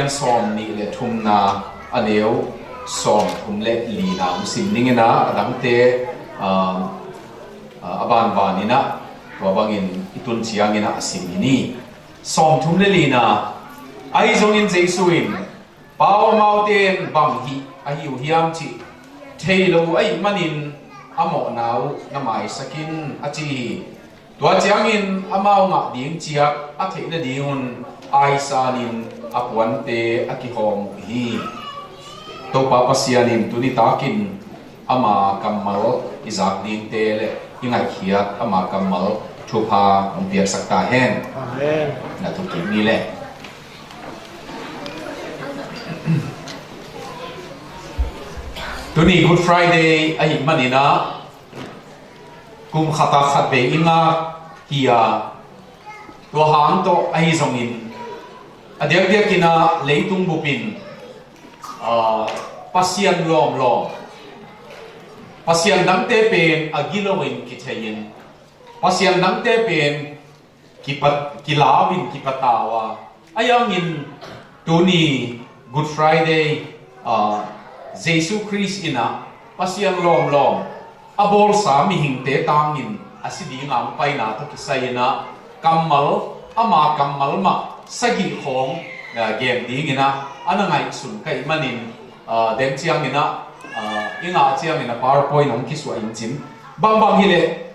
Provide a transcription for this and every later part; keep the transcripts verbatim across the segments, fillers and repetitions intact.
Sawm nih le thumna, a neu sawm thum le lina hong sim ning in ah, a dangte, ah, ah, a banban in ah, tua bangin i tun ciangin ah a sim hi ni. Sawm thum le lina, ahi zongin Jesu in, "Pa aw, amaute in bang hih ahi uh hiam cih thei lo uh ahih manin a mawhna uh na maisak in," a ci hi. Tua ciangin amau ngah ding ciat a theih nadingun aisanin a puante a kihawm uh hi. Topa Pasian in tuni takin ama kammal i zak dingte le i ngaihkhiat ama kammal thupha hong piaksak ta hen. Amen. Na thukik ni le. Tuni Good Friday ahih manin ah, kum khat ah khat vei i ngak hi a, tua hang tawh ahi zongin, a diakdiakin ah leitung bupin, ah, pasian lawmlawm, pasian dangte pen a gilo in kithei in, pasian dangte pen kipat, kilau in kipatau a, ahi hangin tuni Good Friday, ah, Jesu Khrist in ah pasian lawmlawm a bawlsa mihingte tangin a si dinga hong paina tawh kisai in ah, kammal, ama kammal mah sagih khawng, ah, gen dingin ah a na ngaihsun ka hih manin, ah, den ciangin ah, ah, i ngah ciangin ah PowerPoint hong kisuah in cin. Bangbang hileh,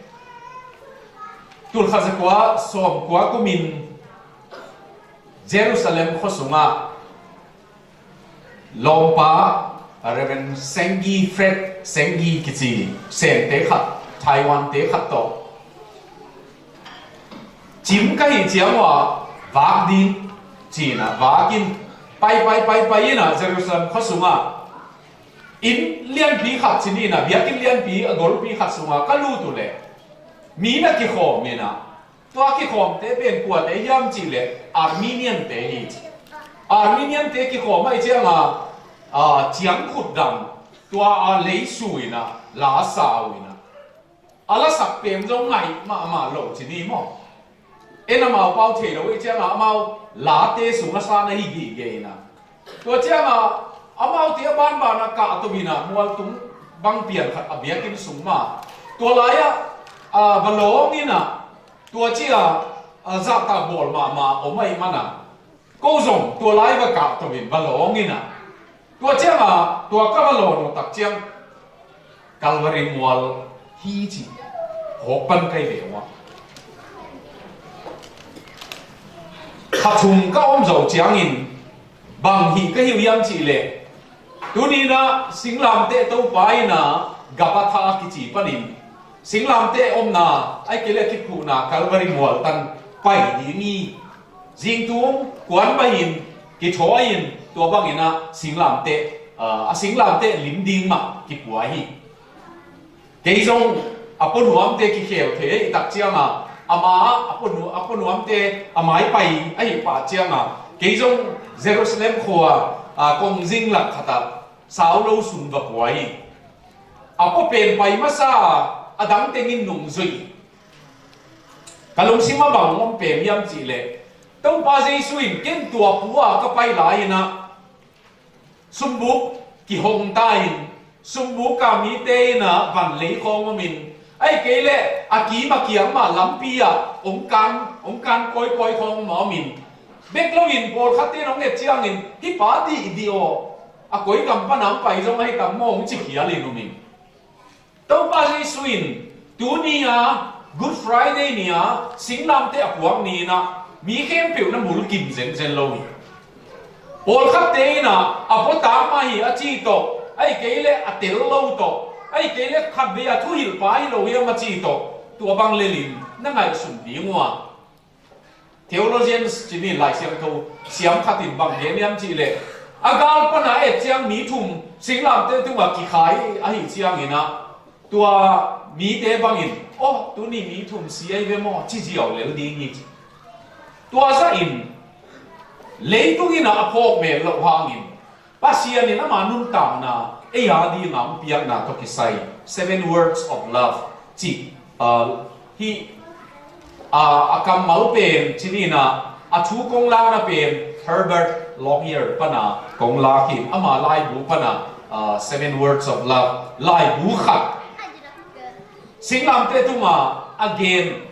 tulkhat zakua sawmkua kumin Jerusalem khua sungah lawmpa Reverend Sengi, Fred Sengi kici Sente khat, Taiwan-te khat tawh, "Cim ka hih ciang uh ah vak ding," ci-in ah vak in, pai, pai, pai, pai in ah Jerusalem khua sungah inn lianpi khat ci ni in ah, biakinn lianpi a golpi khat sungah ka lut uh leh, mi na kikhawm in ah, tua kikhawmte pen kuate hiam cih leh Armenian-te hi ci. Armenian-te kikhawm ahih ciangah, ah, ciangkhut dang, tua a leisu in ah la sa uh in ah, a lasak pen zong ngaih mahmah lo ci ni maw. En amau pau thei lo ahih ciangah amau late sung a sa na hi gige in ah, tua ciangah amaute a banban ah kahto in ah mualtung bang pian khat a biakinn sung mah, tua lai-ah, ah, va lawng in ah, tua ci-a, ah, zahtak bawl mahmah om ahih man ah, ko zong tua lai va kahto in va lawng in ah, tua ciangah tua ka va lawn uh tak ciang Calvary mual hi ci, hawk pan kai ve uh ah. Kha thum ka om zo ciangin bang hih ka hi uh hiam cih leh, tuni in ah singlamteh Topa in ah Gabbatha kici panin singlamteh omna, ahih kei leh kiphuhna Calvary mual tan pai ding hi. Zingtung kuan bahin kithawi in, tua bangin ah singlamteh, ah, a singlamteh lim ding mah kipua hi. Kei zong a puanuamte kikhel thei ahih tak ciangah, ama a puanu-, a puanuamte a mai pai ahih pah ciangah, kei zong Jerusalem khua, ah, kongzing lak khatah sau lo sung va pua hi. A pua pen pai masa, a dang tengin nungzui. Ka lungsim ah bang om pen hiam cih leh, Topa Jesu in ken tua pu-a ka pai lai-in ah, sumbuk kihong ta in, sumbuk a mite in ah van lei khawng om in, ahih kei leh a kim a kiang mah lampi ah hong kan, hong kan kawikawi khawng mah om in, bek lo in pawlkhatte in hong et ciangin, "Hih pa dih dih aw, a koi gam pan a hong pai zong ahi tam maw?" hong ci khial in om in. Topa Jesu in tuni a Good Friday ni-a singlamteh a puak ni-in ah mi khempeuh na mulkim zenzen lo hi. Pawlkhatte in ah a puatak mah hi a ci tawh, ahih kei leh a tel lo tawh, ahih kei leh khatvei a thuhilhpa hi lo hiam a ci tawh, tua bang lelin na ngaihsun ding uh a. Theologians ci ni, Lai Siangtho siam khat in bang gen hiam cih leh, a gal pana et ciang mi thum singlamteh tungah kikhai ahih ciangin ah, tua mite bangin, "Aw, tuni mi thum si ahi ve maw?" ci ziau lel ding hi ci. Tua zahin leitung in ah a phawk mel loh hangin, Pasian in ama nuntakna ei a dingin hong piakna tawh kisai, Seven Words of Love ci, ah, hih, ah, a kammal pen ci ni-in ah, a thu kong lakna pen Herbert Lockyer pana kong lak hi, ama laibu pana, ah, Seven Words of Love laibu khat singlamteh tungah a gen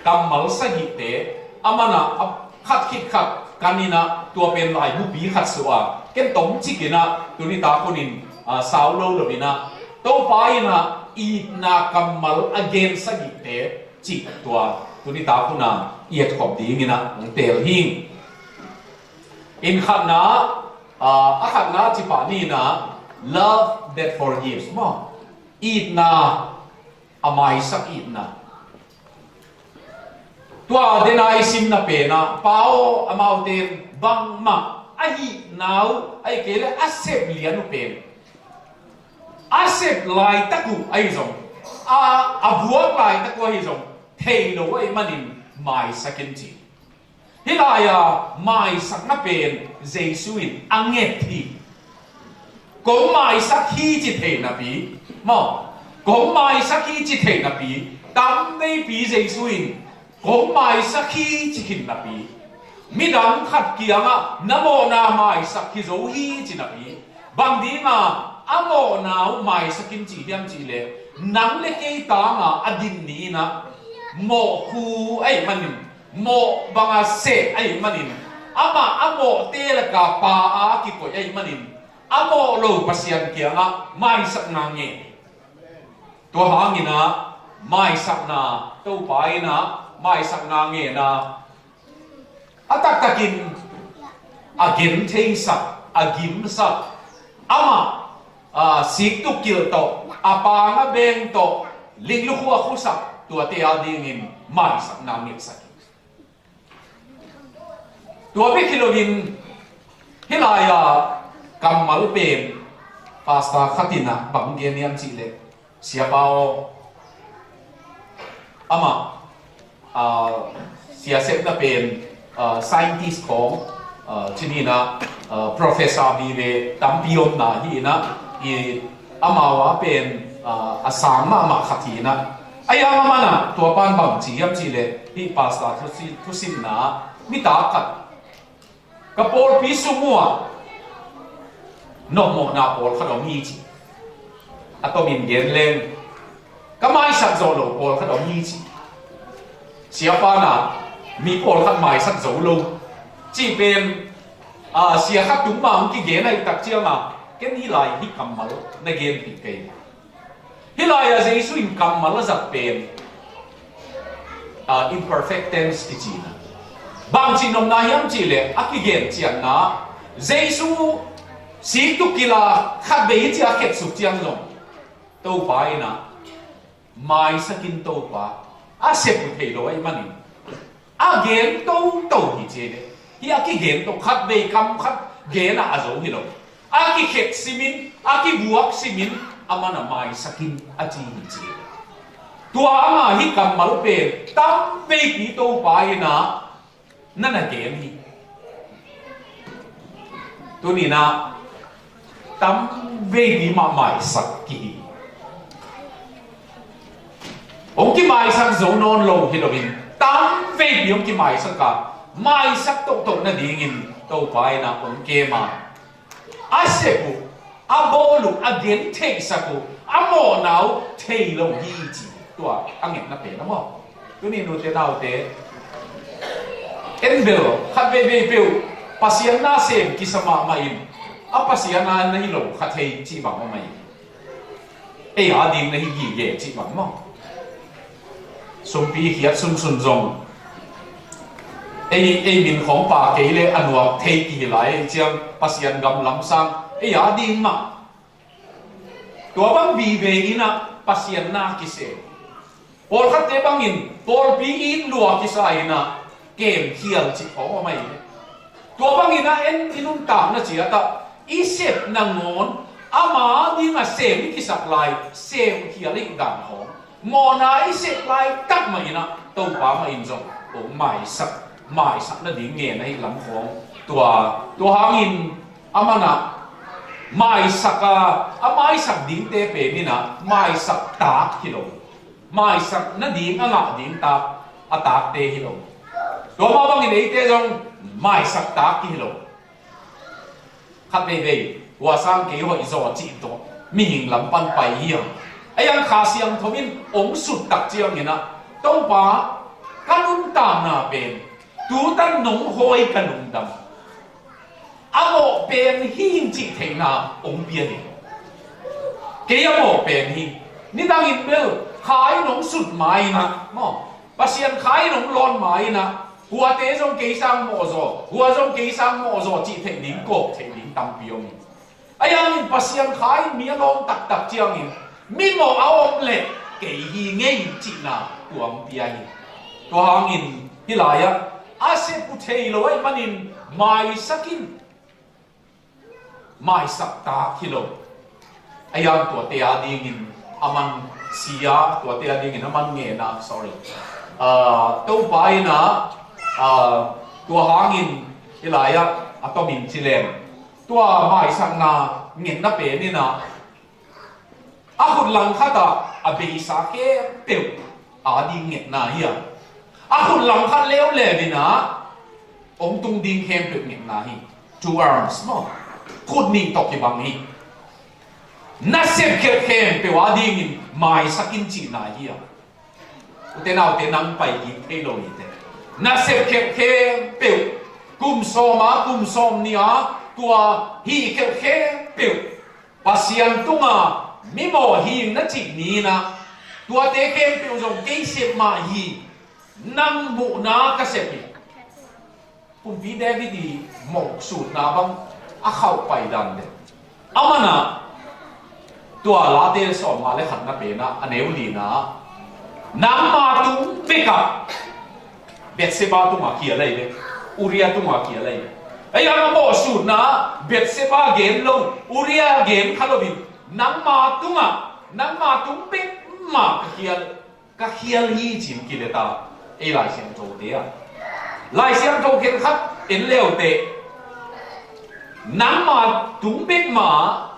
kammal sagihte, aman ah a khat khit khat kan in ah, tua pen laibupi khat suah a, ken tomcik in ah tuni tak hunin, ah, sau lo lo in ah, Topa in ah itna kammal a gen sagihte cih tua tuni tak hun ah i etkhop ding in ah hong teel hi. In khatna, ah, a khatna cih pah ni in ah, love that forgives maw. Itna, a maisak itna. Tua dena i simna pen ah, Pa aw, amaute in bangmah a hihna uh, ahih kei leh a sep lian uh pen, a sep laitak uh ahi zong, a, a buak laitak uh ahi zong, thei lo ahih manin maisak in ci. Hih lai-a maisakna pen Jesu in a nget hi. Kong maisak hi ci thei napi maw, kong maisak hi ci thei napi, tamveipi Jesu in kong maisak hi ci khin napi, midang khat kiangah na mawhna maisak hi zo hi ci napi, bang dinga a mawhna uh maisak in ci hiam cih leh, nang le kei tanga a din ni in ah, mawh khu ahih manin, mawh banga seh ahih manin, amah a mawhte laka Pa a kikoih ahih manin, a mawh lo Pasian kiangah maisakna ngen. Tua hangin ah maisakna, Topa in ah maisakna ngen a, a taktakin a gentheisak, a gimsak, amah, ah, sik tuk kilh tawh, a pang a beng tawh, linglukhu a khusak, tuate adingin maisakna ngetsak hi. Tua bek hi loin, hih lai-a kammal pen pastor khat in ah bang gen hiam cih leh, Siapa aw, amah, ah, siasepna pen, ah, scientist khawng, ah, ci ni in ah, ah, professor vive tampi omna hi in ah, i amau a pen, ah, a sang mahmah khat hi in ah, a yang a man ah tua pan bang ci hiam cih leh, hih pastor thusi-, thusimna ah, nitak khat ka pawlpi sung uh ah nopmawhna pawlkhat om hi ci. A tomin gen leng, ka maisak zawh lo pawlkhat om hi ci. Siapa in ah mi pawlkhat maisak zo lo cih pen, ah, sia khat tung mah hong kigen ahih tak ciangin, ken hih lai hih kammal na genpih kei. Hih lai-ah Jesu in kammal a zat pen, ah, imperfect tense kici in ah, bangci nopna hiam cih leh, a kigen ciatna, Jesu sik tuk kilh a khatvei hi ci a khetsuk ciang zong, Topa in ah, maisak in Topa, a sep uh thei lo ahih manin, a gen toto hi ci hi. Hih a kigen to, khatvei kam khat gen ah a zo hi lo. A kikhet simin, a kibuak simin, a man a maisak in a ci hi ci hi. Tua hangah hih kammal pen tamveipi Topa in ah na na gen hi. Tuni in ah tamveipi mah maisak kihi. Hong kimaisak zo nawn lo hi loin, tamveipi hong kimaisak a, maisak tohtoh nadingin Topa in ah hong kem a, a sep uh, a bawl uh, a gentheihsak uh, a mawhna uh thei lo hi ci. Tua a ngetna pen a maw. Tuni nute naute, en bel khat veivei peuh Pasian na sem kisa mahmah in, a Pasian a na hi lo kha thei cih bang om ahi. Ei ading na hi gige cih bang maw. Sumpi khiat sunsun zong, ei, ei min khawng pha kei leh a nuam thei kihi lai, ei ciang Pasian gam lam sang ei ading mah. Tua bang vive in ah Pasian na kisem. Pawlkhatte bangin pawlpi it lua kisa in ah kemkhial cih khawng om ahi. Tua bangin ah en i nuntakna ciat ah i sep nangawn ama dingin sem i kisak lai, semkhial i dan khawng, mawhna i sep laitak mah in ah Topa mah in zong hong maisak, maisak nading ngen ahih lam khawng. Tua, tua hangin a man ah maisak a, a maisak dingte pen in ah maisak tak hi lo. Maisak nading a ngah ding tak, a takte hi lo. Tua mah bangin eite zong maisak tak kihi lo. Khat veivei, hua sang kei hoih zaw cih tawh mihing lam pan pai hi a. Ahi hang Kha Siangtho in hong sut tak ciangin ah, Topa, ka nuntakna pen tutan nong hawi ka lungdam. A mawh pen hi ing cih theihna hong pia hi. Kei a mawh pen hi. Nidangin bel Kha in hong sut ma-in ah, maw, Pasian Kha in hong lawn ma-in ah, huate zong kei sang mawh zaw, hua zong kei sang mawh zaw cih theih ding, kawk theih ding tampi om hi. Ahi hangin Pasian Kha in mi a lawm taktak ciangin, mi mawh a om leh kei hi ngei cihna tua hong pia hi. Tua hangin hih lai-ah a sep uh thei lo ahih manin maisak in, maisak tak hi lo. Ahi hang tuate adingin a man sia, tuate adingin a man ngetna, sorry. Ah, Topa in ah, ah, tua hangin hih lai-ah a tomin ci leng, tua maisakna ngetna pen in ah, a khut langkhat ah a beisa khempeuh ading ngetna hi a, a khut langkhat leuleu in ah hong tung ding khempeuh ngetna hi. Two arms, maw? Khut nih tawh kibang hi. Na sep khelh khempeuh adingin maisak in cihna hi a. Ute naute, nang pai kik thei lo hi teh. Na sep khelh khempeuh, kum sawm a, kum sawm nih a, tua hih khelh khempeuh Pasian tunga mi mawh hi ing na cih ni-in ah, tuate khempeuh zong kei sep mah hi, nang muhna ka sep hi. Kumpi David i mawh sutna bang a khauh pai dan le, a man ah tua Late sawmnga le khatna pen ah, a neu lina, nangma tung bek ah Bathsheba tungah khial ahi ve, Uriah tungah khial ahi ve. Ahi hang a mawh sutna Bathsheba gen lo, Uriah gen kha loin, nangma tungah, nangma tung bek mah ka khial, ka khial hi ci-in kilet a, ei Lai Siangthote ah. Lai Siangtho khen khat en le uh teh, nangma tung bek mah,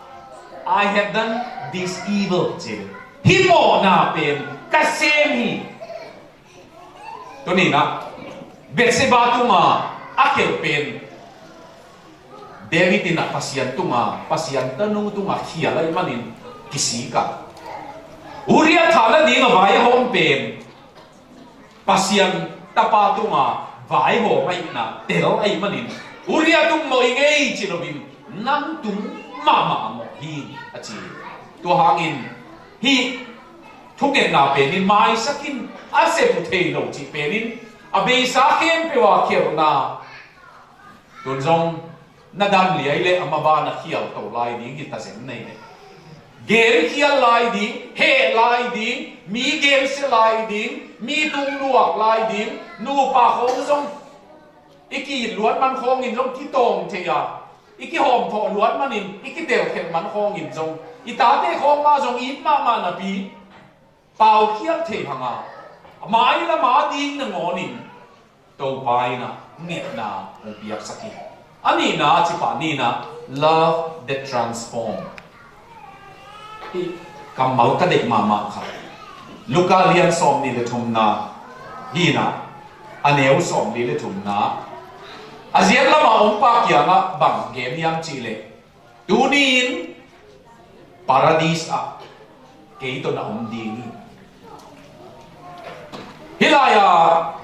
"I have done this evil," ci. Hih mawhna pen ka sem hi. Tuni-in ah Bathsheba tunga a khelh pen David in ah Pasian tunga, Pasian tanu tunga khial ahih manin kisik a, Uriah thah nading a vaihawm pen Pasian tapa tunga vaihawm ahihna tel ahih manin, Uriah tung mawh ing ei ci loin, nang tung mahmah mawh hi a ci. Tua hangin hih thungetna pen in maisak in, a sep uh thei lo cih pen in a beisa khempeuh a khelhna. Tun zong na dam liai le a maban a khial to lai ding hi ta zen nei le. Gen khial lai ding, heh lai ding, mi gensia lai ding, mi tung luak lai ding, nupa khawng zong i ki-it luat man khawngin zong kitawng thei a, i kihawmthawh luat manin i kitelkhelh man khawngin zong, i tate khawng mah zong it mahmah napi, paukhial thei hang a, a mai lam a ding nangawnin Topa in ah ngetna hong piaksak hi. A nihna, a cipah nihna, love that transform. Hih kammal ka deih mahmah kha. Luka lian sawmnih le thumna hi-in ah, a neu sawmli le thumna. A ziat lamah om pa kiangah bang gen hiam cih leh, tuni-in Paradis ah kei tawh na om ding hi. Hih lai-a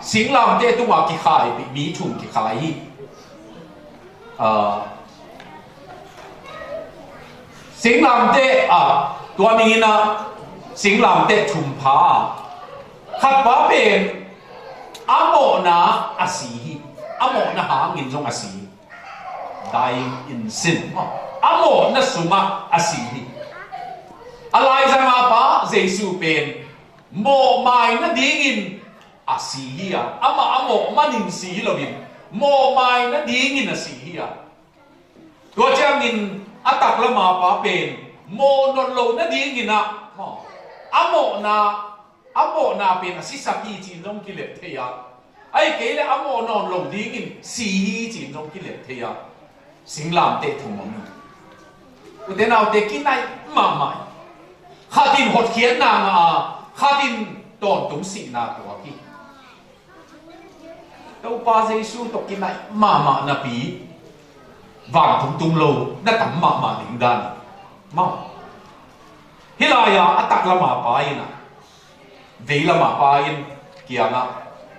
singlamteh tungah kikhai mi thum kikhai hi. Ah, singlamteh ah, tua ning in ah singlamteh thum pha ah, khat pa pen a mawhna a si hi. A mawhna hangin zong a si hi. Dying in sin, maw? A mawhna sungah a si hi. A laizanga pa Jesu pen mawhmai nadingin a si hi a, amah a mawh manin si hi loin, mawhmai nadingin a si hi a. Tua ciangin a taklama pa pen mawh nawn lo nadingin ah, maw, a mawhna, a mawhna pen a sisak hi ci-in zong kilet thei a, ahih kei leh a mawh nawn lo dingin si hi ci-in zong kilet thei a. Singlamteh thum om hi. Ute naute, kinai mahmah hi. Khat in hotkhiatna ngah a, khat in tawntung sihna tuak hi. Topa Jesu tawh kinai mahmah napi, Vantung tung lo na tam mahmah ding dan. Mau. Hih lai-ah a taklam a pa in ah, veilam a pa in kiangah,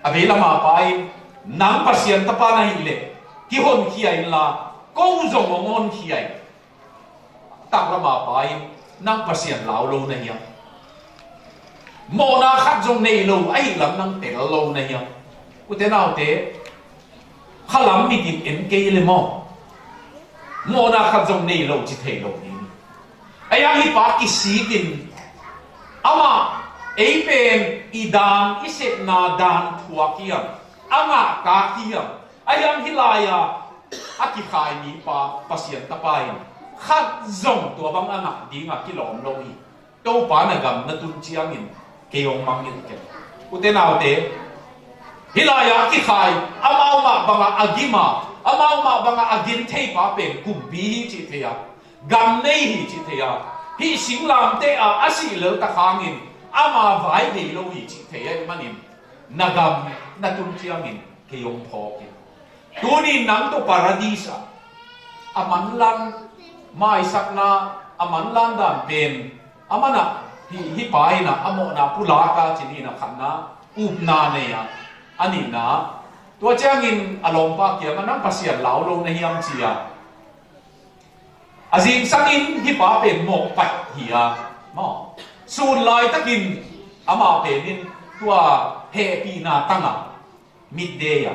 a veilam a pa in, "Nang Pasian tapa na hih leh kihonkhia inla, ko zong hong honkhia in." Taklam a pa in, "Nang Pasian lau lo na hiam? Mawhna khat zong nei lo ahih lam nang tel lo na hiam?" Ute naute, khalam mit in en kei le maw, mawhna khat zong nei lo ci thei lo ding. Ahi hang hih pa kisik in, amah ei pen i dan, i sepna dan thuak hiam, a ngahkak hiam? Ahi hang hih lai-a a kikhai mipa, Pasian tapa in khat zong tua bang a ngah ding a kilawm lo hi. Topa na gam na tun ciangin kei hong mangngilh kei. Ute naute, hih lai-a a kikhai, amau mah bangah a gim a, amau mah bangah a gin thei pa pen kumpi hi cih thei a, gam nei hi cih thei a, hih singlamteh ah a sih lel tak hangin ama vai nei lo hi cih thei ahih manin, na gam na tun ciangin kei hong phawk in. Tuni nang tawh Paradis ah a manlang, maisakna a manlang dan pen, a man ah hih, hih pa in ah a mawhna pulak a, ci ni in ah khatna, upna nei a, a nihna, tua ciangin a lawmpa kiangah, "Nang Pasian lau lo na hiam?" ci a, a zingsangin hih pa pen mawk pai hi a, maw, sun laitakin amah pen in tua hehpihna tang a, midday a,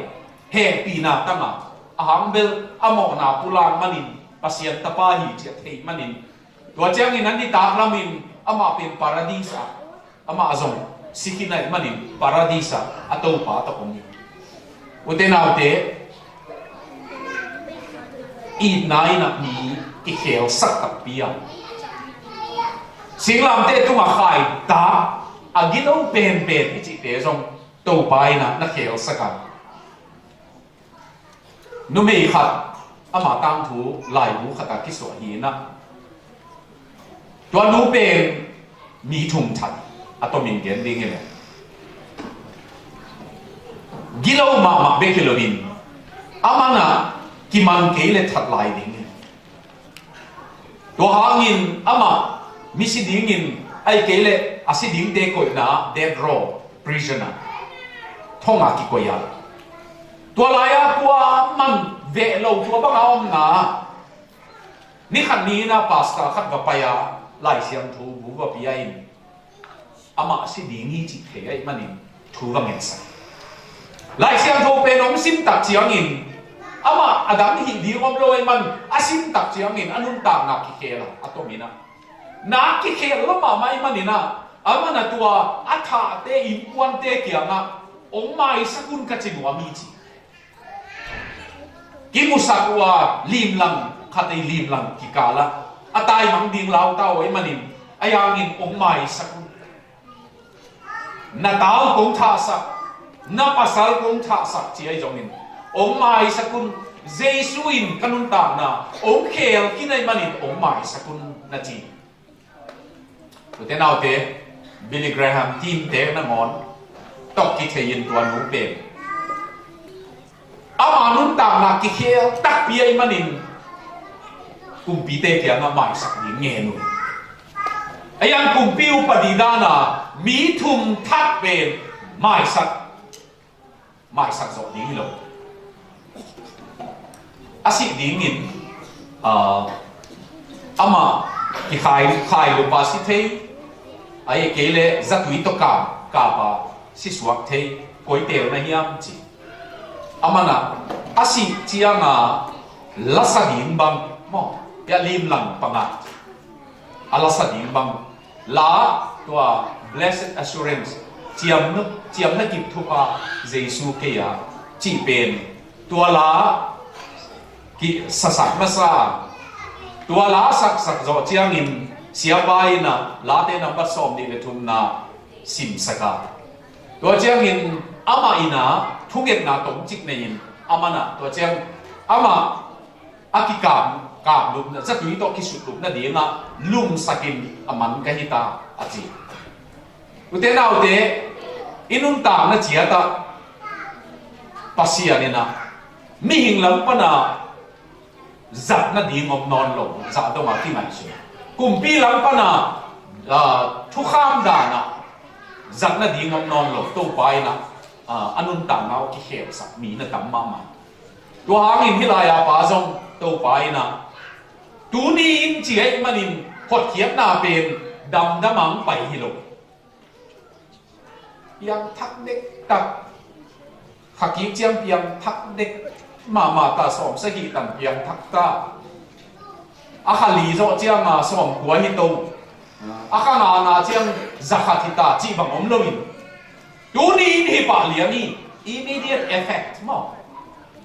hehpihna tang a, a hang bel a mawhna pulak manin Pasian tapa hi ci a thei manin, tua ciangin a nitak lamin amah pen Paradis ah, amah zong si khin ahih manin Paradis ah a Topa tawh om hi. Ute naute, itna in ah mi kikhelsak takpi a, singlamteh tungah khaitak a gilo penpen i cihte zong Topa in ah na khelsak a. Numei khat, ama tangthu laibu khat ah kisuah hi in ah, tua nu pen mi thum that, a tomin gen ding hi leh, gilo mahmah bek hi loin, a man ah kiman kei leh that lai ding hi. Tua hangin amah misi dingin, ahih kei leh a si dingte koihna, death row, prisoner, thong ah kikoih a. Tua lai-a tua man veh lo, tua banga omna, ni khat ni in ah pastor khat va pai a, Lai Siangtho bu va pia in, amah a si ding hi cih thei ahih manin thu va ngetsak. Lai Siangtho pen hong sim tak ciangin, amah a dang hih ding om lo ahih man, a sim tak ciangin a nuntakna kikhel a, a tomin ah. Na kikhel lo mahmah ahih manin ah, a man ah tua a thahte, innkuante kiangah hong maisak un ka ci nuam hi ci. Kimusak uh a, limlang khat ei limlang kikal ah a taimang ding lau ta uh ahih manin, ahi hangin hong maisak un. Na ta uh kong thahsak, na pasal kong thahsak ci ahi zongin, hong maisak un. Jesu in ka nuntakna hong khel khin ahih manin hong maisak un, na ci. Ute naute, Billy Graham timte nangawn tawh kithei in tua nu pen, ama nuntakna kikhel takpi ahih manin kumpite kiangah maisak ding ngen uh. Ahi hang kumpi upadi dan a mi thum that pen maisak, maisak zawh ding hi lo. A sih dingin, ah, amah kikhai, khailup a si thei, ahih kei leh zatui tawh kap, kap a si suak thei, koi teel na hiam ci. A man ah a sih ciang a lasa ding bang, maw, ya limlang pangah a lasa ding bang, la, tua Blessed Assurance, ciamna, ciamna kip thupha Jesu kei a cih pen, tua la kisasak masa a, tua la saksak zawh ciangin siapa in ah Late nambat sawmnih le thumna simsak a, tua ciangin amah in ah thungetna tomcik nei in, a man ah tua ciang amah a kikap, kaplupna, zatui tawh kisutlupna dingah lungsakin a man ka hi ta, a ci. Ute naute, i nuntakna ciatah Pasian in ah mihing lam pana zat nading om nawn lo, zah dongah kingaihsun. Kumpi lam pana, ah, thukham danah zat nading om nawn lo, Topa inah, ah, a nuntakna uh kikhelsak mi na tam mahmah. Tua hangin hih lai-a pa zong Topa inah tuni in ci ahih manin hotkhiatna pen damdam ang pai hi lo. Piangthak dektak. Kha kik ciang piangthak dek mahmah ta, sawm sagih tan piangthak ta. A kha li zawh cianga sawm kua hi to. A kha ngana ciang za khat hi ta cih bang om loin, tuni in hi pah liang hi. Immediate effect maw.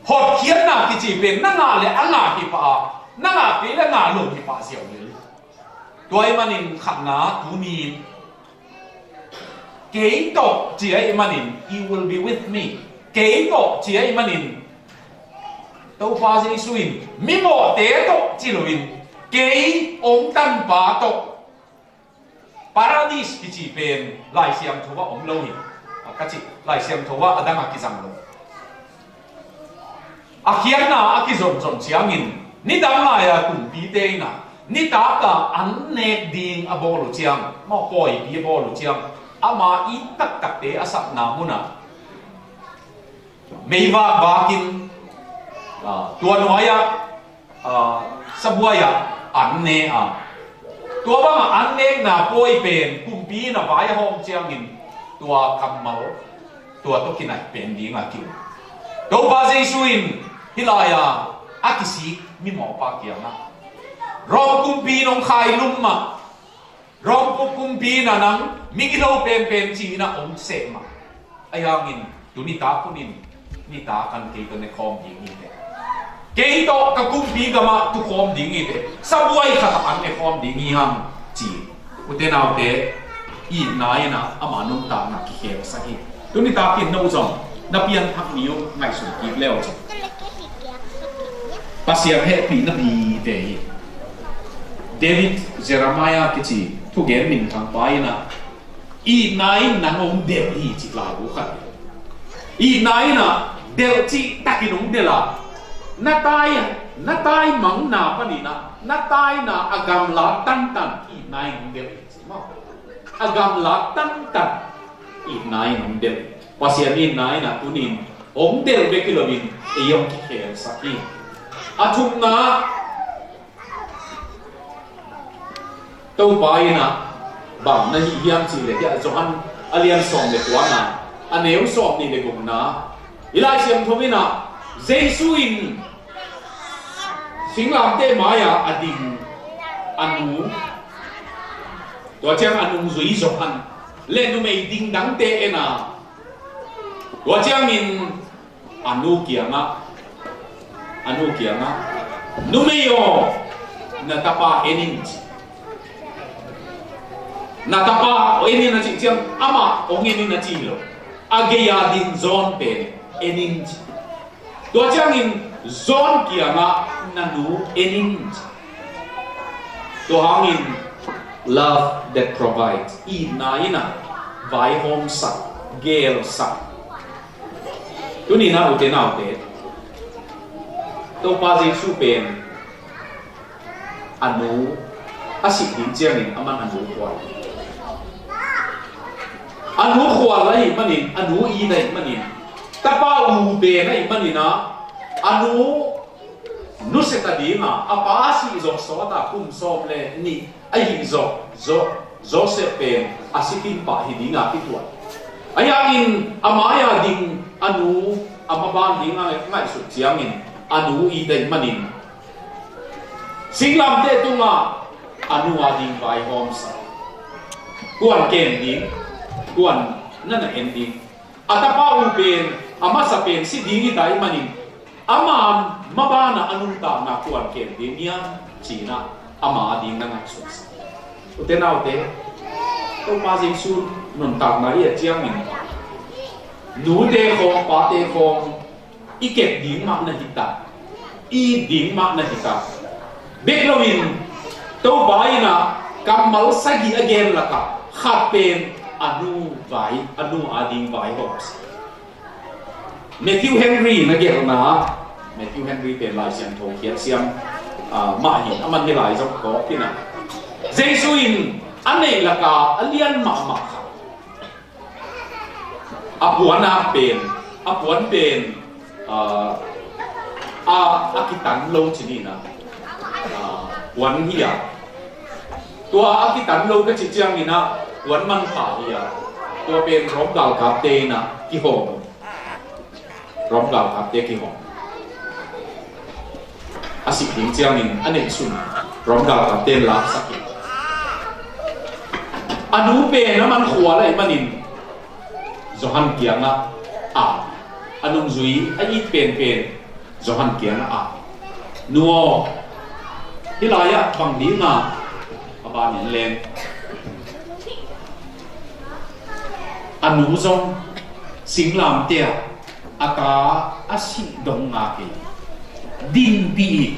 Hotkhiatna kici pen na ngah le a ngah hi pah a, na ngah kei le ngah lo hi pah ziau liang hi. Tua ahih manin khatna tuni in, kei tawh ci ahih manin, "You will be with me." Kei tawh ci ahih manin, Topa Jesu in mimawhte tawh ci loin, kei ong tanpa tawh. Paradis kici pen Lai Siangtho ah om lo hi. A ka cih, Lai Siangtho ah a dang a kizang lo. A khiatna a kizonzon ciangin, nidang lai-a kumpite inah nitaka an nek ding a bawl uh ciang, maw, pawipi a bawl uh ciang, ama it taktakte a satna munah meivak vakin, ah, tua nuai-ah, ah, sabuai-ah an ne a. Tua bangah an nekna pawi pen kumpi in a vaihawm ciangin tua kammal tua tawh kinaih pen dinga ki-um. Topa Jesu in hih lai-a a kisik mimawhpa kiangah, Rom kumpi in hong khailum mah, Rom kumpi in a nang migilo penpen ci-in a hong seh mah. Ahi hangin tuni tak hun in nitak an kei tawh ne khawm ding hi teh. Kei tawh ka kumpi gamah tu khawm ding hi teh. Sabuai khatah an ne khawm ding hi hang ci. Ute naute, itna inah ama nuntakna kikhelsak hi. Tuni takin no zong na pianthak ni uh ngaihsun kik le uh ci. Pasian hehpihna bite hi. David Jeremiah kici thugen minthangpa inah, itna in nang hong delh hi ci lai uh khat. Itna inah delh cih takin hong delh a, na tai, na tai mangna paninah na taina a gamla tantan itna in hong delh hi ci maw. A gamla tantan itna in hong delh. Pasian itna inah tunin hong delh bek hi loin ei hong kikhelsak hi. A thumna, Topa inah bang na hih hiam cih leh, hiah Johan a lian sawm le kuana, a neu sawm nih le gukna, i Lai Siangtho inah Jesu in singlamteh mai-a a ding a nu, tua ciang a nungzui Johan le numei dingdangte en a, tua ciangin a nu kiangah, a nu kiangah, "Numei aw, na tapa en in," ci. "Na tapa en in," a cih ciang amah hong en in a ci lo. A gei-a ding John pen en in ci. Tua ciangin John kiangah, "Na nu en in," ci. Tua hangin love that provides, itna inah vaihawmsak, gelsak. Tuni inah ute naute, Topa Jesu pen a nu a sih ding ciangin aman a nu khual. A nu khual ahih manin, a nu it ahih manin, tapa u pen ahih maninah a nu nusia ta dinga, a pa a sih zawh sawta kum sawm le nih ahih zawh, zawh, Joseph pen a sikim pah hi dinga kituat. Ahi hangin a mai-a ding a nu a maban dinga ngaihsut ciangin a nu it ahih manin, singlamteh tungah a nu a ding vaihawmsak. Kuan kem ding, kuan na na en ding. A tapa u pen, a masa pen si ding hi ta ahih manin, ama mabanah a nuntakna kuan kem ding hiam ci-inah ama a ding na ngaihsutsak. Ute naute, Topa Jesu nuntakna i et ciangin, nute khawng, pate khawng, i kep ding mah na hi ta, i it ding mah na hi ta. Bek loin Topa inah kammal sagih a gen lakah khat pen a nu vai, a nu a ding vaihawmsak. Matthew Henry na gelhna, Matthew Henry pen Lai Siangtho khiat siam Ah, mah hi a, aman hih lai zong kawk hi a. Jesu in a neih laka a lian mahmah khat, a puan a pen, a puan pen, ah, a, a kitan lo ci ni a, ah, puan hi a. Tua a kitan lo ka cih ciangin a, puan manpha hi a. Tua pen Rom galkapte in a kihawm. Rom galkapte kihawm. A sih ding ciangin a neihsun Rom galkapte in laksak hi. A nu pen a man khual ahih manin Johan kiangah a, a nungzui a it penpen Johan kiangah a, "Nu aw, hih lai-ah bang dinga a ban in leng?" A nu zong singlamteh ah a ta a sih dong ngak hi. Dinpih hi.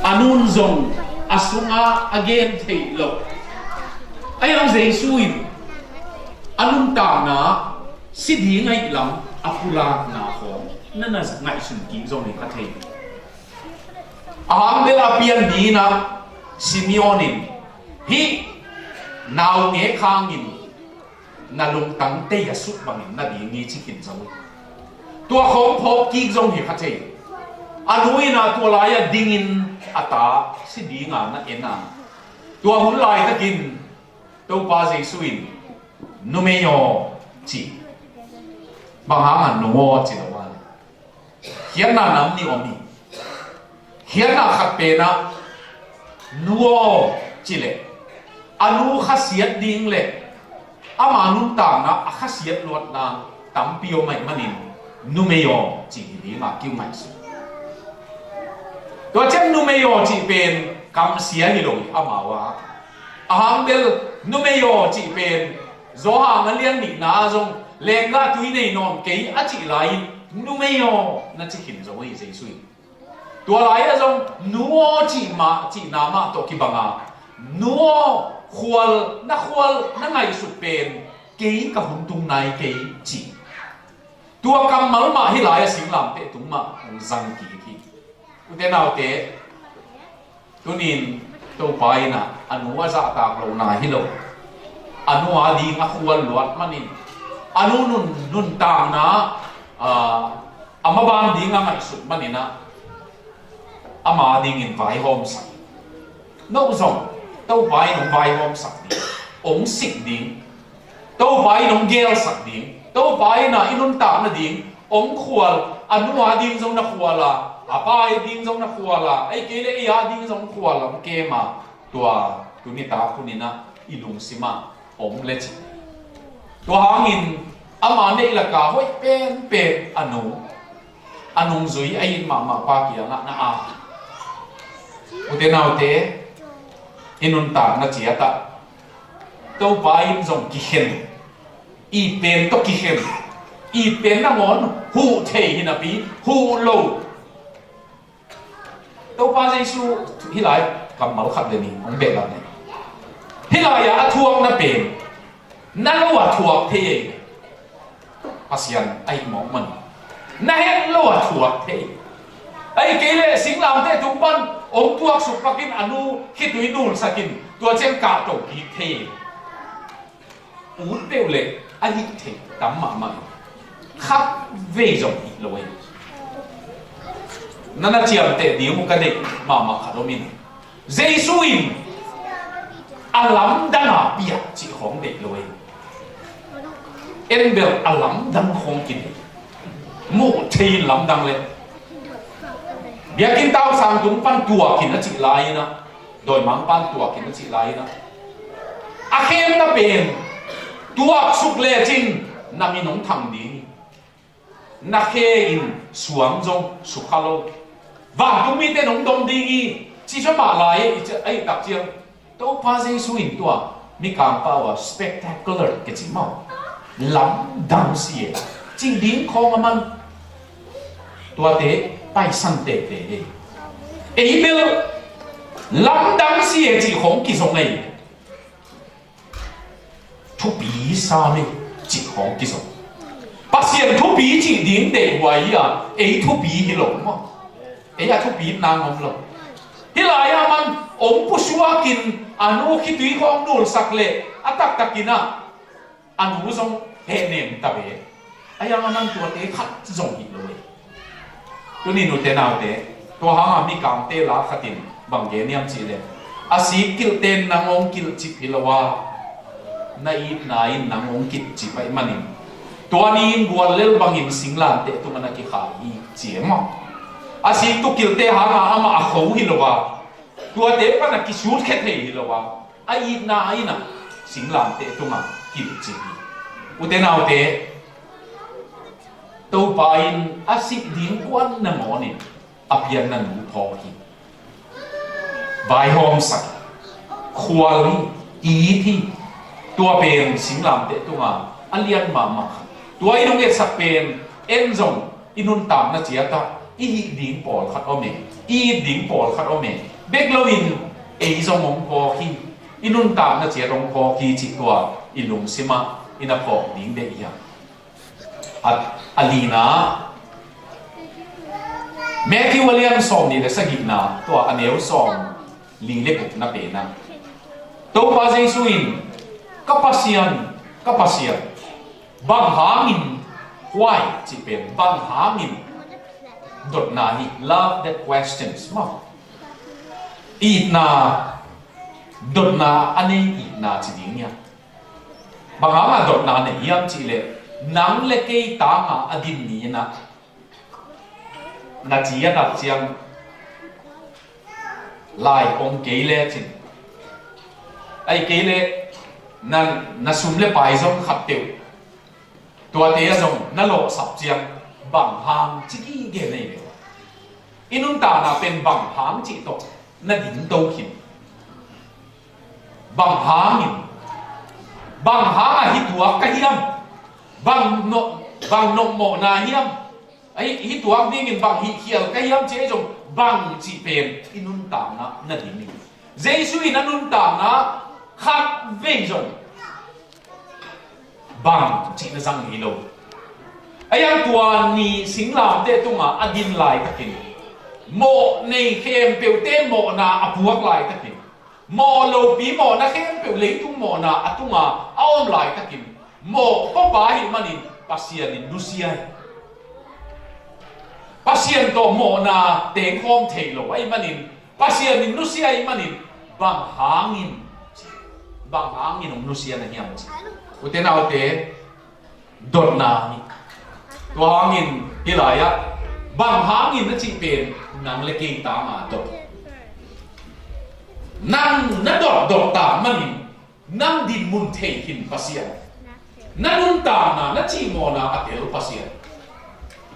A nu'n zong a sungah a gen theih loh. Ahi zong Jesu in a nuntakna si ding ahih lam a pulakna khawng na na ngaihsun kik zong hi kha thei. A hang bel a pian ni a, Simeon in, "Hih naungek hangin na lungtang tei a suk bangin na ding hi," ci khin zo hi. Tua khawng phawk kik zong hi kha thei. A nu in a tua lai-ah dingin a ta si dinga na en a, tua hun laitakin Topa Jesu in, "Numei aw," ci. Bang hanga nu aw ci lo a le? Khiatna nam nih om hi. Khiatna khat pen a, nu aw ci leh a nu khasiat ding le ama nuntakna a khasiat luatna tampi om ahih manin, "Numei aw," ci hi dinga kiu ngaihsun. Tua ciang "Numei aw" cih pen kamsia hi lo hi amau a. A hang bel "Numei aw" cih pen Johan a lian nihna ah zong, "Lenggah tui nei nawn kei," a cih lai-in, "Numei aw" na ci khin zo hi Jesu in. Tua lai-ah zong "Nu aw" cih mah, cihna mah tawh kibang a, "Nu aw, khual, na khual na ngaihsut pen kei ka hun tung nai kei," ci. Tua kammal mah hih lai-ah singlamteh tung mah hong zang kik hi. Ute naute, tuni-in Topa in a, a nu a zahtak lohna hi lo. A nu a ding a khual luat manin, a nu nun, nuntakna, a, a maban ding a ngaihsut manin a, ama dingin vaihawmsak. No zong Topa in hong vaihawmsak ding, hong sik ding. Topa in hong gelsak ding, Topa in a i nuntak nading hong khual, a nu a ding zong na khual a, a pa a ding zong na khual a, ahih kei leh ei a ding zong khual a hong kem a, tua tuni tak hun in a i lungsim ah om le cin. Tua hangin ama neih laka hoih penpen a nu, a nungzui a it mahmah pa kiangah na a. Ute naute, i nuntakna ciat ah Topa in zong kikhen, it pen tawh kikhen, it pen nangawn huh thei hi napi, huh lo. Topa Jesu hih lai kammal khat le nih hong behlap le, hih lai-ah a thuakna pen na lo a thuak thei ei. Pasian ahih mawk man, na het lo a thuak thei. Ahih kei leh singlamteh tung pan hong tuaksuk pakin a nu khitui nulsakin tua ciang kahto kik thei. Ut peuh leh a hih thei tam mahmah hi. Khat vei zong hih lo hi. Na na ciamteh ding uh ka deih mahmah khat om in, Jesu in a lamdang a piak cih khawng deih lo hi. En bel a lamdang khawng kideih. Muh thei in lamdang le. Biakinn tausang tung pan tuak in a cih lai-in a, dawimangpa'n tuak in a cih lai-in a, a khemna pen tuaksuk lecin na min hong thang ding hi. Na khe in suang zong sukha lo. Vantung mite in hong dom ding hi, ci sa mah lai, a hih tak ciang Topa Jesu in tua mikang pau a spectacular kici maw, lamdang si e, cih ding khawng a man. Tuate paisan teitei hi. Ei bel lamdang si e cih khawng kizong ei. Thupi sa mei cih khawng kizong. Pasian thupi cih ding deihhuai hi a, ei thupi hi lo maw. Ei a thupi nang om lo. Hih lai-ah man ong pusuakin a nu khitui khawng nulsak leh a taktakin ah a nu zong hehnem ta ve. Ahi hang a man tuate khat zong hi lo e. Tuni nute naute, tua hanga Mikangte la khatin bang gen hiam cihleh, a sik kilhte in nang hong kilhcip hi lo a, na itna in nang hong kilhcip ahih manin tua ni in guallel bangin singlamteh tungah na kikhai hi ci e maw. A sik tuk kilhte hanga amah a kho hi lo a, tuate pan a kisutkhia thei hi lo a, a itna in ah singlamteh tungah kilhcip hi. Ute naute, Topa in a sih ding kuan nangawnin a pianna nu phawk hi. Vaihawmsak hi, khual hi, it hi. Tua pen singlamteh tungah a lian mahmah khat. Tua in hong etsak pen en zong i nuntakna ciatah i hih ding pawlkhat om e, i it ding pawlkhat om e. Bek loin ei zong hong phawk hi, i nuntakna ciat hong phawk hi cih tua i lungsimah i na phawk ding deih hiam? A, a lina, Matthew a lian sawm nih le sagihna, tua a neu sawm li le gukna penah Topa Jesu in, "Ka Pasian, ka Pasian, bang hangin, why?" cih pen bang hangin dotna hi, love that questions maw. Itna, dotna a nei itna ci ding hiam? Bang hanga dotna nei hiam cihleh, nang le kei tanga a din ni-in ah na ci a nat ciang lai om kei lecin, ahih kei leh na, na sum le pai zong khat peuh, tuate ah zong na lawhsap ciang bang hang ci gige nei ve. I nuntakna pen bang hang cih tawh na dingto khin. Bang hangin, bang hanga hih tuak ka hiam? Bang nop, bang nop mawhna hiam? Ahi, hih tuak dingin bang hih khial ka hiam cih ahi zong bang cih pen i nuntakna na ding hi. Jesu in a nuntakna khat vei zong bang cih na zang hi lo. Ahi hang tua ni singlamteh tungah a din laitakin mawh nei khempeuhte mawhna a puak laitakin, mawh lopi mawhna khempeuh leitung mawhna a tunga a om laitakin, mawh pupa ahih manin Pasian in nusia hi. Pasian tawh mawhna tengkhawm thei lo ahih manin, Pasian in nusia ahih manin, bang hangin, bang hangin hong nusia na hiam ci. Ute naute, dotna hi. Tua hangin hih lai-ah bang hangin na cih pen nang le kei tanga dot. Nang na dotdot ta manin nang dinmun thei khin Pasian, na nuntakna, na cihmawhna a tel Pasian.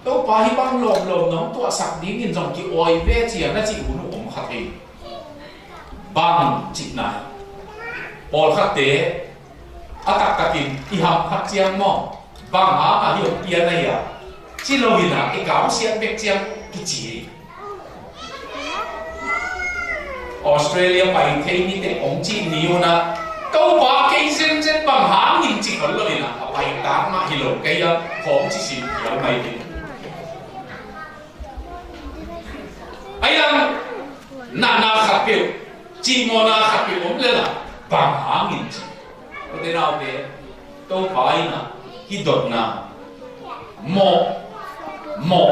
Topa, hih bang lawmlawm nong tuahsak dingin zong ki-awi ve cia na cih hun uh om kha thei. Bang cihna hi. Pawlkhatte a taktakin i ham khat ciang maw, bang hanga hih hong pian ahi a, ci loin ah i kamsiat bek ciang kici hi. Australia pai thei ni teh hong cih ni un ah, Topa, kei zenzen bang hangin ci khol loin ah, a pai tak mah hi lo kei a, khawng ci sin pial mai ding. Ahi hang natna khat peuh, cihmawhna khat peuh om lel a, bang hangin ci. Ute naute, Topa in ah hih dotna, mawh, mawh,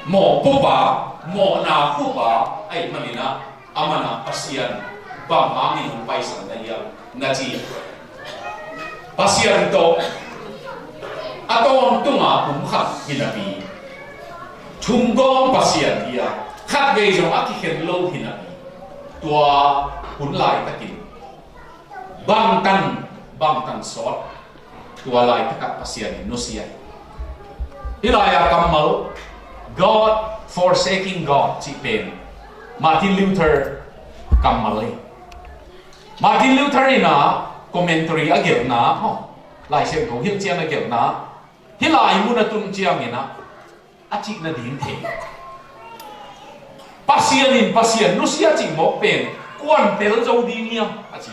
mawh pupa, mawhna pupa ahih manin ah, aman ah Pasian bang hangin hong paisan na hiam na ci. Pasian tawh a tawntunga pumkhat hi napi, thumgawng Pasian hi a, khatvei zong a kikhen lo hi napi, tua hun laitakin bangtan, bangtan sawt, tua laitakah Pasian in nusia. Hih lai-a kammal, God forsaking God cih pen Martin Luther kammal hi. Martin Luther in ah commentary a gelhna, Lai Siangtho hilhcian a gelhna, hih lai mun a tun ciangin ah a cih nading thei. Pasian in Pasian nusia cih mawk pen kuan tel zo ding hiam a ci.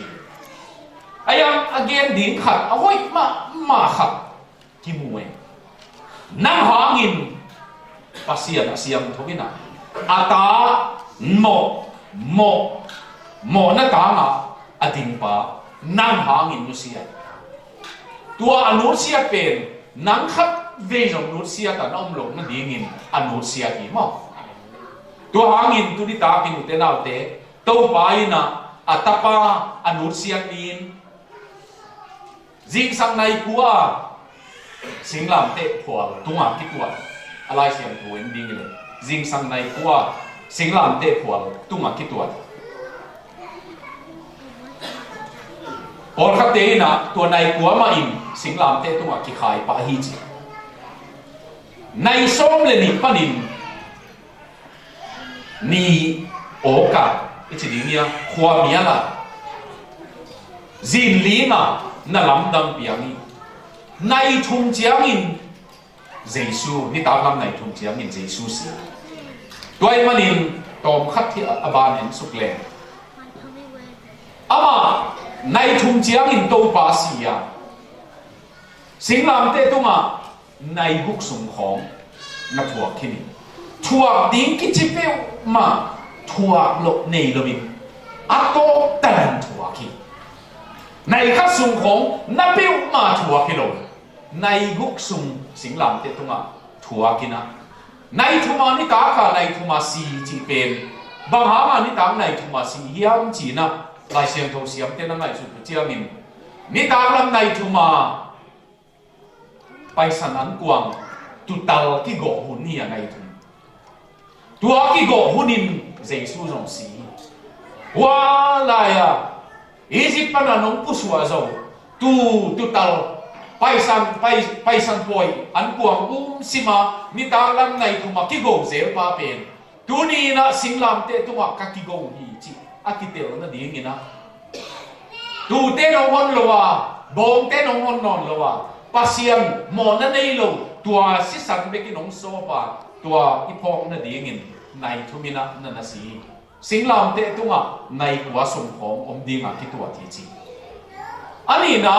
Ahi hang a gen ding khat, a hoih mahmah khat kimu e. Nang hangin Pasian a siangtho in ah a ta mawh, mawh, mawhna tangah a dingpa nang hangin nusia hi. Tua a nutsiat pen nang khat vei zong nutsiat a na om lo nadingin a nutsiat hi maw? Tua hangin tuni takin ute naute, Topa in ah a tapa a nutsiat ni-in zingsang nai kua singlamteh phual tungah kituat. A Lai Siangtho en ding hi le, zingsang nai kua singlamteh phual tungah kituat. Pawlkhatte in ah tua nai kua mah in singlamteh tungah kikhai pah hi ci. Nai sawm le nih panin ni awka i ci ding hi a, khuamiala zinlinga na lamdang piang hi. Nai thum ciangin Jesu, nitaklam nai thum ciangin Jesu si. Tua ahih manin tawmkhat hi a, a ban en suk leng, amah nai thum ciangin Topa si a, singlamteh tungah nai guk sung khawng na thuak khin hi. Thuak ding kici peuhmah thuak loh nei loin a tawp tanin thuak hi. Nai khat sung khawng na peuhmah thuak hi lo. Nai guk sung singlamteh tungah thuak in ah, nai thuma nitak a nai thuma si cih pen bang hanga nitak nai thuma si hiam ci-in ah Lai Siangtho siamte na ngaihsut uh ciangin, nitaklam nai thuma Paisan ankuang tutal kigawh hun hi a, nai thum. Tua kigawh hunin Jesu zong si hi. Hua lai-a Egypt pana nong pusuah zo tu tutal Paisan, Pai-, Paisan pawi ankuang um sima nitaklam nai thuma kigo zelpa pen tuni in ah singlamteh tungah ka kigo hi cih a kitel nadingin ah, tuute nong hon lo a, bawngte nong hon nawn lo a, Pasian mawhna nei lo tua sisan bekin hong sawp a, tua i phawk nadingin nai thum in ah na na si hi. Singlamteh tungah nai kua sung khawng om dingah kituat hi ci. A nihna,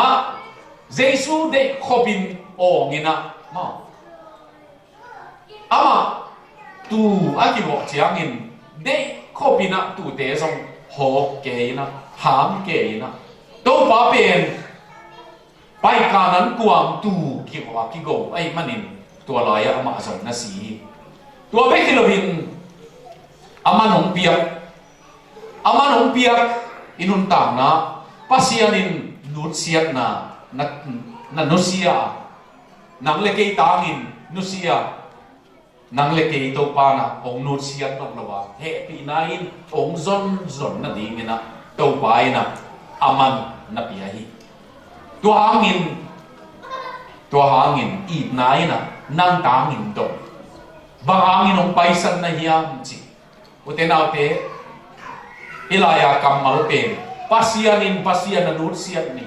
Jesu deih khopin awng in ah maw, amah tu a kivawh ciangin deih khopin ah tuute zong hawk kei in ah, ham kei in ah, Topa pen Paikan ankuang tu kivawh a kigo ahih manin tua lai-ah amah zong na si hi. Tua bek hi loin a man hong piak, a man hong piak i nuntakna, Pasian in nutsiatna na, na nusia, nang le kei tangin nusia, nang le kei Topa in ah hong nutsiat nop lo a, hehpihna in hong zonzon nadingin ah Topa in ah a man na pia hi. Tua hangin, tua hangin itna in ah nang tangin dong. Bang hangin hong paisan na hiam ci. Ute naute, hih lai-a kammal pen Pasian in Pasian a nutsiat ni.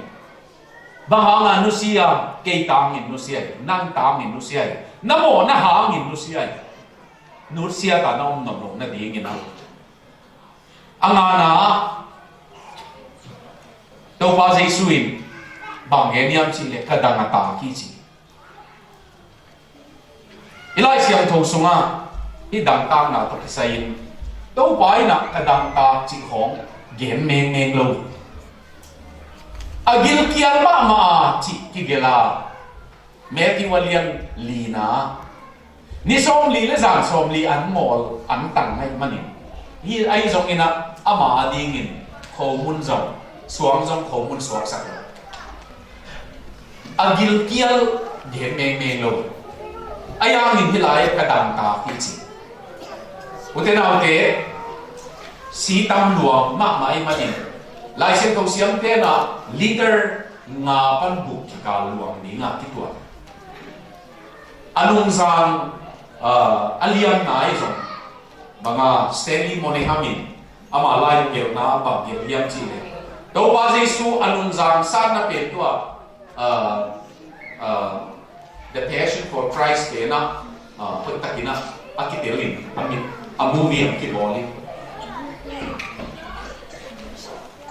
Bang hanga nusia? Kei tangin nusia hi, nang tangin nusia hi, na mawhna hangin nusia hi. Nutsiat a na om nawn lo nadingin ah, a ngana, Topa Jesu in bang gen hiam cih leh ka dang a tak hi ci. I Lai Siangtho sungah i dangtakna tawh kisai-in Topa in ah ka dangtak cih khawng gen mengmeng lo. A gilkial mahmah a cih kigelh a, Matthew a lian lina, ni sawmli le zan sawmli an mawl an tang ahih manin, hih ahi zongin ah ama adingin khomun zong, suang zong khomun suaksak lo. A gilkial gen mengmeng lo. Ahi hangin hih lai ka dangtak hi ci. Ute naute, si tam luang mahmah ahih manin Lai Siangtho siamte in ah liter nga pan guk kikal luang dingah kituat. A nungzang, ah, a liamna ahi zong, banga Stanley Moneham in ama lai gelhna bang gelh hiam cih leh, Topa Jesu a nungzang satna pen tua, ah, ah, The Passion for Christ pen ah, ah, hoihtakin ah a kitel in, a mit, a movie a kibawl in,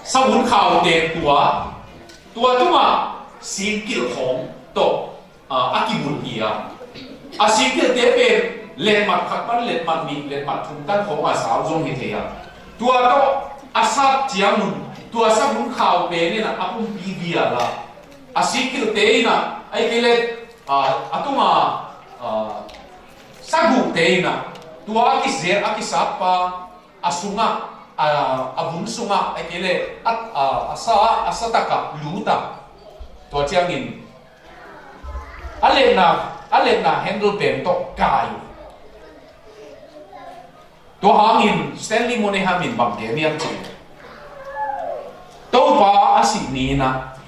sahun khau pen tua, tua tungah singkilh khawng tawh, ah, a kibulh hi a. A singkilhte pen letmat khat pan letmat nih, letmat thum tan khawng a sau zong hi thei a. Tua tawh a sat ciangun, tua sat hun khau pen in ah a pumpi vial a, a sikhilte in ah, ahih kei leh, a, a tunga, a, saguhte in ah, tua a kizer, a kisatpa, a sungah, a, a vun sungah, ahih kei leh a, a, a sa, a satakah lut a. Tua ciangin a letna, a letna handle pen tawh kai uh. Tua hangin Stanley Moneham in bang gen hiam cih leh, Topa a sih ni-in ah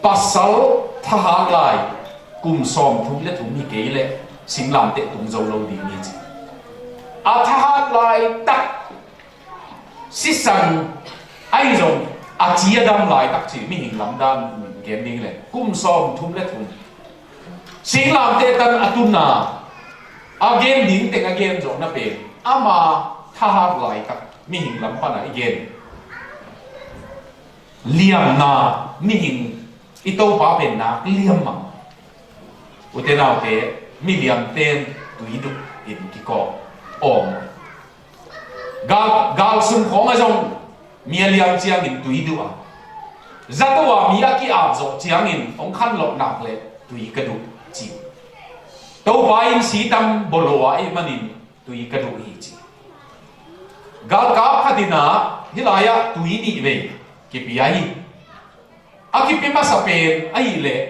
pasal thahat lai kum sawmthum le thum hi kei leh singlamteh tung zo lo ding hi ci. A thahat laitak sisan ahi zong a ci a dam laitak ci, mihing lamdang gen ding leh kum sawmthum le thum. Singlamteh tan a tun a, a gen ding teng a gen zawhna pen ama thahat laitak mihing lam pan a i gen liamna, mihing i Topa pen nak liam mah. Ute naute, miliamten tui duk in kikawm awm. Gal, gal sung khawng ah zong mi a liam ciangin tui duk a, zato a mi a ki-ap zawh ciangin hong khanlawh nak leh tui ka duk ci. Topa in sitam bawlawh ahih manin tui ka duk hi ci. Galkap khat in ah hih lai-ah tui nih vei kipia hi. A kipia masa pen ahih leh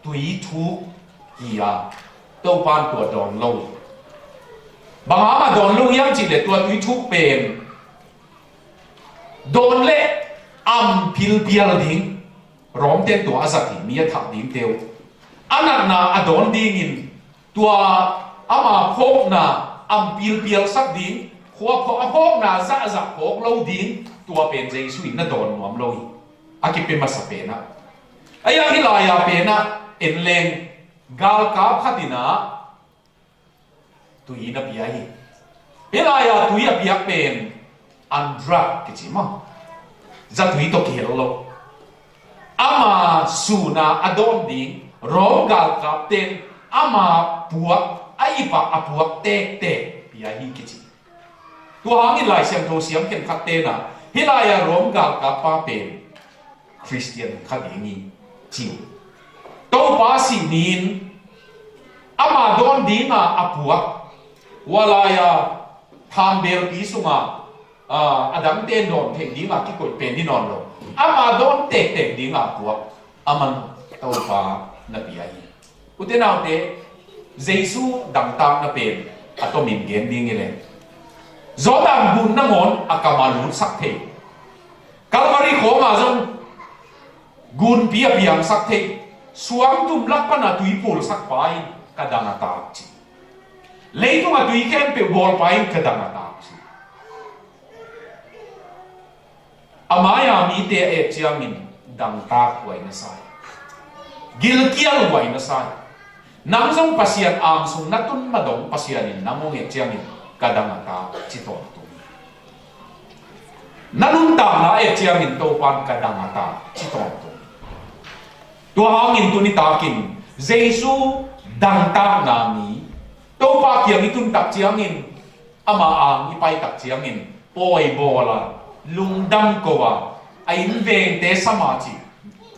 tui thuk hi a, Topa in tua dawn lo hi. Bang hang a dawn lo hiam cih leh tua tui thuk pen dawn leh am pilpial ding, Rom ten tua a zat hi, mi a thah dingte uh. A natna a dawn dingin tua ama phawkna am pilpialsak ding, khua phawk, a phawkna zahzah phawk lo ding, tua pen Jesu in na dawn nuam lo hi. A kipia masa pen ah. Ahi hang hih lai-a pen ah en leng galkap khat in ah tui na pia hi. Hih lai-a tui a piak pen andrak kici maw. Zatui tawh kihel lo. Ama sun a a dawn ding Rom galkapten ama puak, a ip ah a puak tektek pia hi kici. Tua hangin Lai Siangtho siam khenkhatte in ah hih lai-a Rom galkappa pen Khristian kha ding hi ci uh. Topa sih ni-in ama dawn ding a a puak, hua lai-a thambelpi sungah, a, a dangte dawn theih ding a kikoih pen hi nawn lo. Ama dawn tektek ding a a puak, aman Topa na pia hi. Ute naute, Jesu dangtakna pen a tomin gen ding hi leh, Jordan gun nangawn a kam a lutsak thei, Calvary khawng ah zong gunpi a piangsak thei, suangtum lak pan a tui pulsak pa in ka dang a tak ci. Leitung a tui khempeuh bawl pa in ka dang a tak ci. A mai-a mite a et ciangin dangtak huai na sa hi. Gilkial huai na sa hi. Nang zong Pasian angsung na tun ma dong Pasian in nang hong et ciangin ka dang a tak ci tawntung. Na nuntakna a et ciangin Topa in ka dang a tak ci tawntung. Tua hangin tuni takin Jesu dangtakna mi, Topa kiang i tun tak ciangin, ama ang i pai tak ciangin pawi bawl a, lungdam ko a, a innvengte sam a ci.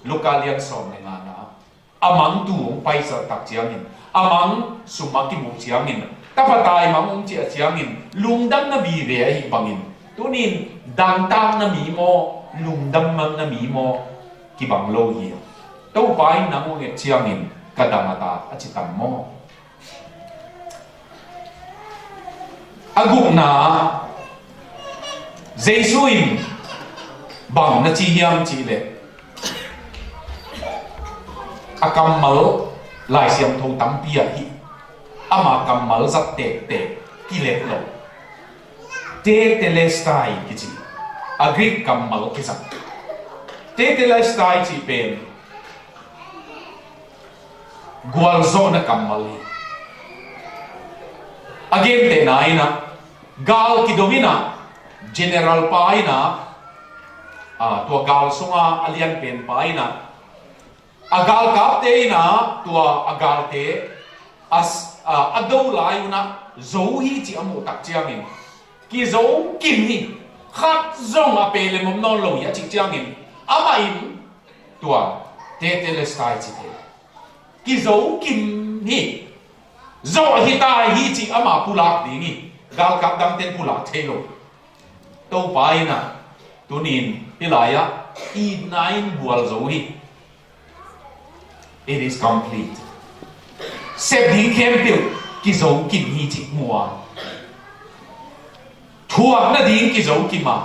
Luka lian sawm le ngana. A mang tu hong paisat tak ciangin, a mang sum a kimuh ciangin, tapa taimang hong ciah ciangin lungdamna vive ahih bangin, tunin dangtakna mi maw, lungdamna mi maw, kibang lo hi a. Topa in nang hong et ciangin ka dang a tak a ci tam maw? A gukna, Jesu in bang na ci hiam cih leh, a kammal Lai Siangtho tampi ah hi, ama kammal zat tektek kilet lo. Tetelestai kici, a Greek kammal kizat. Tetelestai cih pen gualzawhna kammal hi. A gentehna in ah, gal kidom in ah, general pa in ah, a, tua gal sunga a lianpen pa in ah, a galkapte in ah tua a galte a, a, a do lai un ah zo hi cih a muh tak ciangin kizo kim hi, khat zong a pelem om nawn lo hi a cih ciangin amah in tua tetelestai ci thei, kizo kim hi, zawh hi ta hi cih amah pulak ding hi. Galkap dangten pulak thei lo. Topa in ah tunin hih lai-ah itna in gualzo hi. It is complete. Sep ding khempeuh kizo kim hi cih mu a, thuak nading kizo kim a,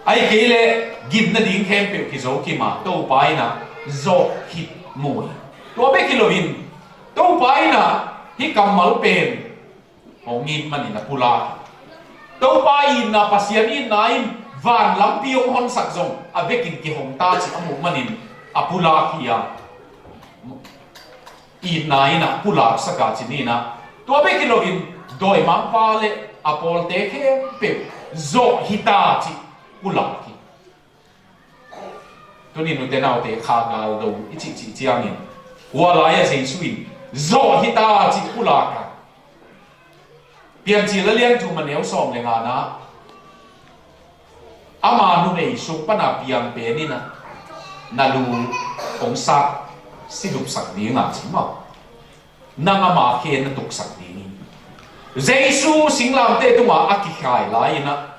ahih kei leh gim nading khempeuh kizo kim a, Topa in ah zawh khit mu hi. Tua bek hi loin Topa in ah hih kammal pen hong it manin a pulak hi. Topa itna, Pasian itna in van lampi hong honsak zong a vekin kihong ta cih a muh manin a pulak hi a, itna in ah pulaksak a ci ni in ah, tua bek hi loin dawimangpa le a pawlte khempeuh zawh hi ta cih pulak hi. Tuni nute naute, kha gal do i cihcih ciangin hua lai-ah Jesu in zawh hi ta cih pulak a, Piancil a lian thum a neu sawm le ngana, ama numei sung pana piang pen in ah na lu hong sak, si dupsak ding a ci maw. Nang ama khe na tuksak ding hi. Jesu singlamteh tungah a kikhai lai-in ah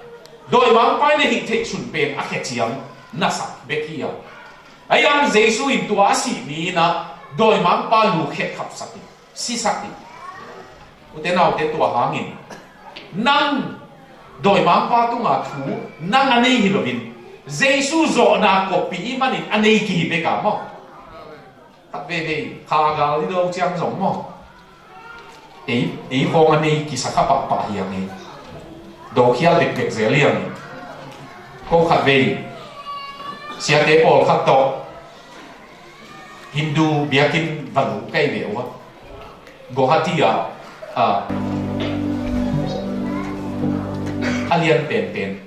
dawimangpa in a hih theih sun pen a khia ciang na sak bek hi a. Ahi hang Jesu in tua a sih ni-in ah dawimangpa lu khetkhapsak hi, sisak hi. Ute naute, tua hangin nang dawimangpa tungah thu nang a nei hi loin Jesu zawhna koppih i hih manin a nei kihi bek a maw. Khat veivei kha gal i do ciang zong maw, ei, ei khawng a nei kisa kha pahpah hi ang e. Dokhial bekbek zel hi ang e. Ko khat vei siate pawlkhat tawh Hindu biakinn va lo ka hi ve uh a, Guwahati ah, ah, a lian penpen.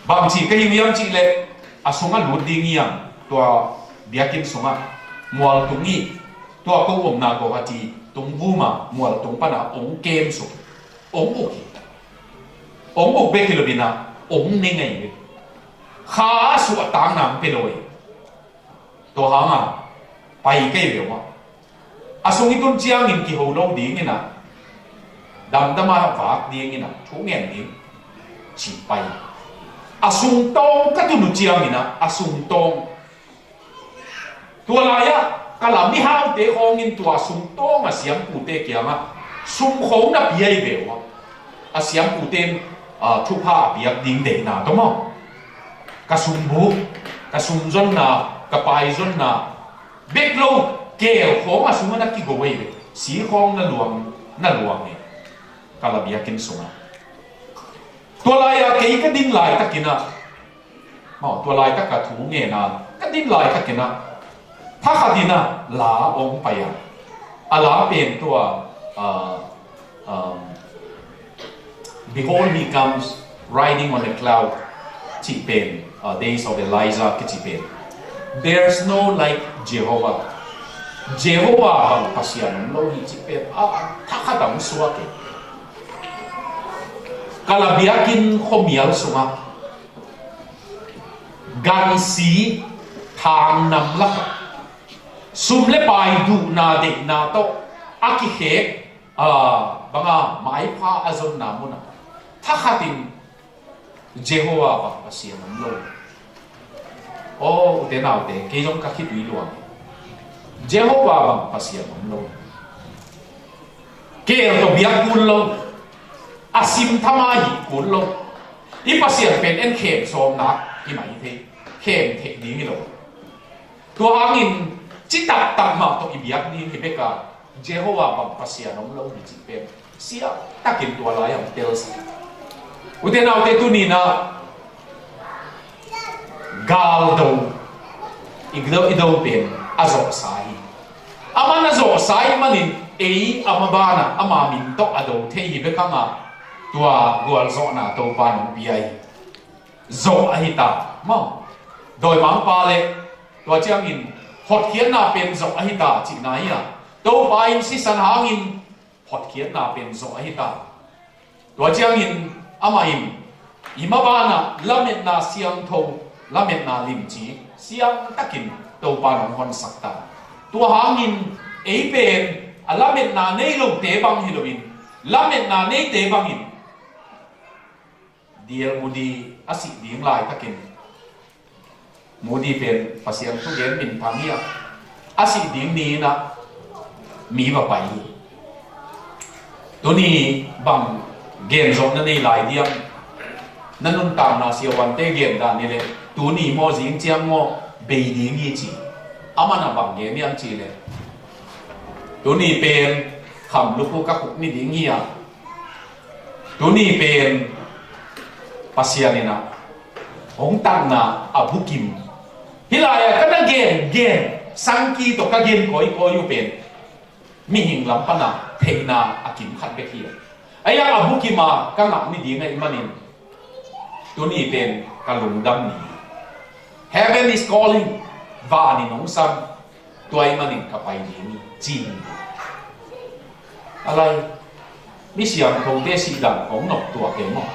Bangci ka hi uh hiam cih leh a sungah lut ding hi hang, tua biakinn sungah mualtung hi. Tua ko omna Guwahati Tungbu mah mualtung panah ong kem suk, ong uk hi. Ong uk bek hi lo in ah ong neng ahi ve. Kha a suahtakna ong pia lo hi. Tua hangah pai ka hi ve uh a, a sung i tun ciangin kiho lo ding in ah, damdam a vak ding in ah, thu ngen ding ci pai. A sungtawng ka tun uh ciangin ah, a sungtawng, tua lai-ah ka la mihaute khawngin tua sungtawng a siampute kiangah sum khawng na pia hi ve uh a, a siampute in, ah, thupha a piak ding deihna tawh maw, ka sumbuk, ka sumzonna, ka paizonna bek lo, keel khawng a sungah na kigo ahi ve. Si khawng na luang, na luang hi. Ka la biakinn sungah. Tua lai-ah kei ka din laitakin ah, maw, tua laitaka thu ngen a ka din laitakin ah, thakhat in ah la ong pai a, a la pen tua, ah, um, "Behold, he comes riding on a cloud," cih pen, uh, "Days of Elijah" kici pen, "There's no like Jehovah. Jehovah bang Pasian om lo hi," cih pen a, a thakhat a hong suak hi. Ka la biakinn khuamial sungah gansi thangnam lakah sum le pai duhna deihna tawh a kikhek, ah, banga maipha a zonna munah thakhatin Jehovah bang Pasian om lo. Aw, ute naute, kei zong ka khitui luang hi. Jehovah bang Pasian om lo. Keel tawh biak kul lo. A sim thama hi kul lo. I Pasian pen en khem sawm nak hi mah hi thei. Khem theih ding hi lo. Tua hangin citak tak mah tawh i biak ding hi bek a, Jehovah bang Pasian om lo hi cih pen siam takin tua lai-ah hong telsak. Ute naute, tuni-in ah galdo i do, i do pen a zawhsa hi. Aman a zawhsa ahih manin ei a mabanah ama min tawh a do thei hi bek hang a, tua gualzawhna Topa in hong pia hi. Zawh ahi ta maw. Dawimangpa le tua ciangin hotkhiatna pen zawh ahi ta cihna hi a, Topa in sisan hangin hotkhiatna pen zawh ahi ta. Tua ciangin amah in i mabanah lametna siangtho, lametna limci siangtakin Topa in hong honsak ta. Tua hangin ei pen a lametna nei lote bang hi loin, lametna neite bangin D L Moody a sih ding laitakin, Moody pen Pasian thugen minthang hi a, a sih ding ni-in ah mi va pai hi. Tuni bang gen zawh na nei lai diam? Na nuntakna siavuante gen dan ni leh, tuni maw, zing ciang maw, bei ding hi ci. Aman a bang gen hiam cih leh, tuni pen kham lukhu ka khuk ni ding hi a, tuni pen Pasian in ah hong takna a bukim. Hih lai-ah ka na gen gen, sangki tawh ka gen kawikawi uh pen mihing lam pana theihna a kim khat bek hi a. Ahi a, a bukim a ka ngak ni ding ahih manin tuni pen ka lungdam ni. Heaven is calling. Van in hong sam. Tua ahih manin ka pai ding hi ci. A lai, mi siangthote sih dan kong nop tuak e maw?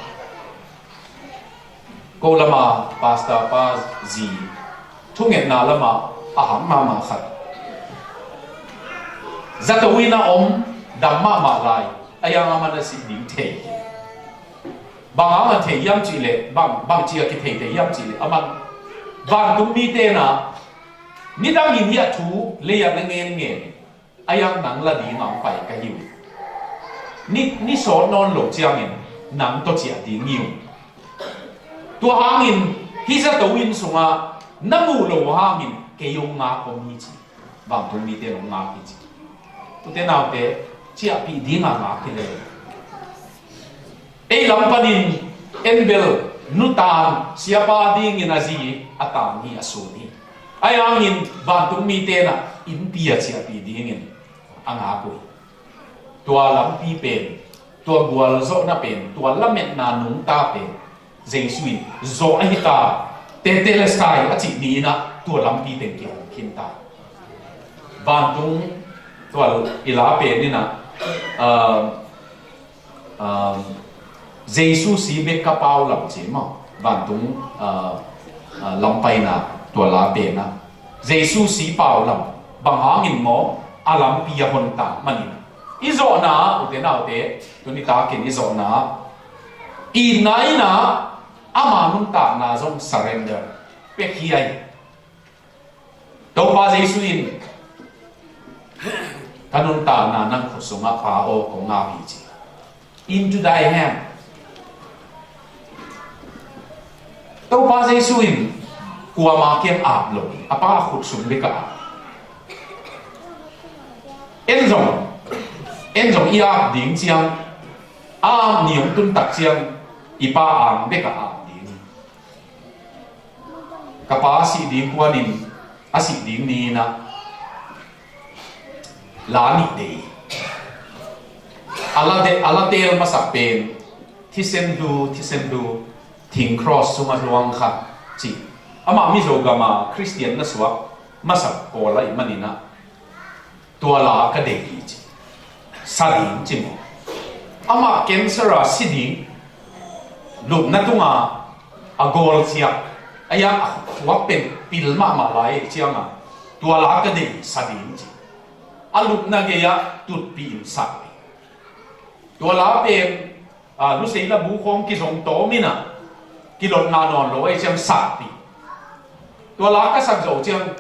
Ko lama pastor pa zi thungetna lama a hak mahmah khat, zato in a om, dam mahmah lai, ahi a, aman a sih ding thei. Bang hang a thei hiam cih leh, bang, bangci a kithei thei hiam cih leh, aman vantung mite na, nidangin hih a thu lei-ah na ngen ngen, ahi a, nang la ding a hong pai ka hi uh. Ni, ni sawt nawn lo ciangin nang tawh ciah ding hi uh. Tua hangin hih zato inn sungah na muh loh hangin kei hong ngak om hi ci. Vantung mite in hong ngak hi ci. Ute naute, ciahpih ding a ngak hi leh, ei lam panin en bel nutan siapa dingin a zi a tan hi, a sun hi. Ahi hangin vantung mite in ah innpi a ciahpih dingin a ngak uh hi. Tua lampi pen, tua gualzawhna pen, tua lametna nungta pen Jesu in zawh ahi ta, Tetelestai a cih ni-in ah tua lampi teng kihong khin ta. Vantung tua i la pen in ah, um, um, Jesu si bek ka pau lam ci maw? Vantung, uh, uh, lampaina tua la pen ah Jesu si pau lam, bang hangin maw, a lampi a hon ta manin. I zawhna, ute naute, tuni takin i zawhna, itna in ah ama nuntakna zong surrender, pia hi a hi. Topa Jesu in, ka nuntakna nang khut sungah, Pa aw, kong ap hi ci. Into thy hand. Topa Jesu in kuamah kiang ap lo, a Pa khut sung bek ah ap. En zong, en zong i ap ding ciang, a ap ni hong tun tak ciang, i Pa ang bek ah ap ding. Ka pa a sih ding kuanin, a sih ding ni-in ah la nih dei. A la de, a la teel masak pen thisen hlu, thisen hlu, thing cross sungah luang kha ci. Amah Mizo gama Khristian na suak masak pawl ahih manin ah, tua la ka dei hi ci. Sa ding ci maw? Amah cancer a si ding, lupna tunga a gawl ciah, ahi a, a khuak pen pil mahmah lai cianga, tua la ka dei hi, sa ding ci. A lupna gei-ah tutpih in sak hi. Tua la pen, a, lusei labu khawng kizong tawm in ah, kilotna nawn lo ahih ciang sakpih. Tua la ka sak zawh ciang,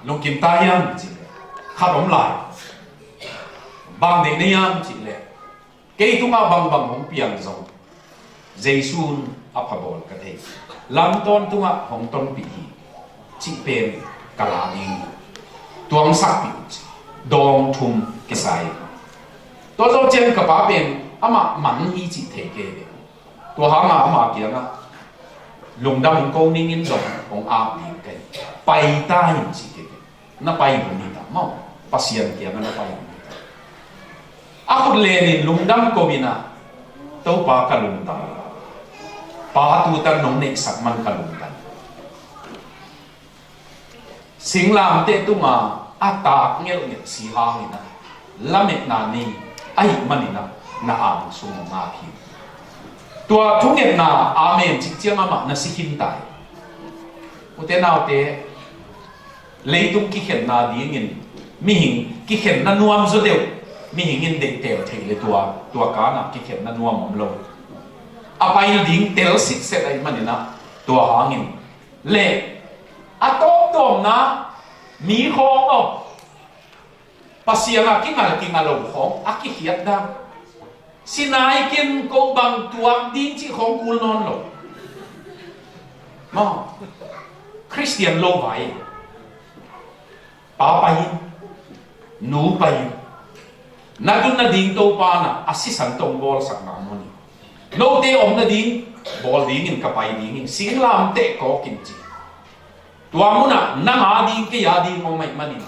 lungkim ta hiam cih leh, khat om lai. Bang deih na hiam cih leh, kei tungah bangbang hong piang zong, Jesu in a phabawl ka thei. Lamtawn tungah hong tonpih hi, cih pen ka la ding hi. Tua hong sakpih uh ci. Dawng thum kisai. Tua zawh ciang ka pa pen amah mang hi cih thei kei ve. Tua hanga ama kiangah, lungdam hong ko ning in zong hong ap ding ka hi. Pai ta in ci kei ve. Na pai hun hi ta maw. Pasian kiangah na pai hun hi ta. A khut lenin lungdam ko in ah, Topa ka lungdam. Pa tutan nong neihsak man ka lungdam. Singlamteh tunga a tak ngelhngelh si hangin ah lametna nei ahih manin ah na angsung hong ngak hi. Tua thungetna amen cih ciang amah na si khin ta hi. Ute naute, leitung kikhenna dingin mihing kikhenna nuam zaw deuh mihing in deihtel theih le tua, tua kanah kikhenna nuam om lo. A pai ding tel sitset ahih manin ah tua hangin le a tawmtawmna mi khawng aw, Pasian a kingal kingal lo khawng a kikhiat dan. Sinai ken ko bang tuak ding cih khawng kul nawn lo. Maw, Khristian lo vai. Pa pai in, nu pai in. Na tun nading Topa na a sisan tong bawlsak na mun in. Note om nading bawl dingin ka pai dingin singlamteh kawk in ci. Tua munah nang a ding kei a ding om ahih manin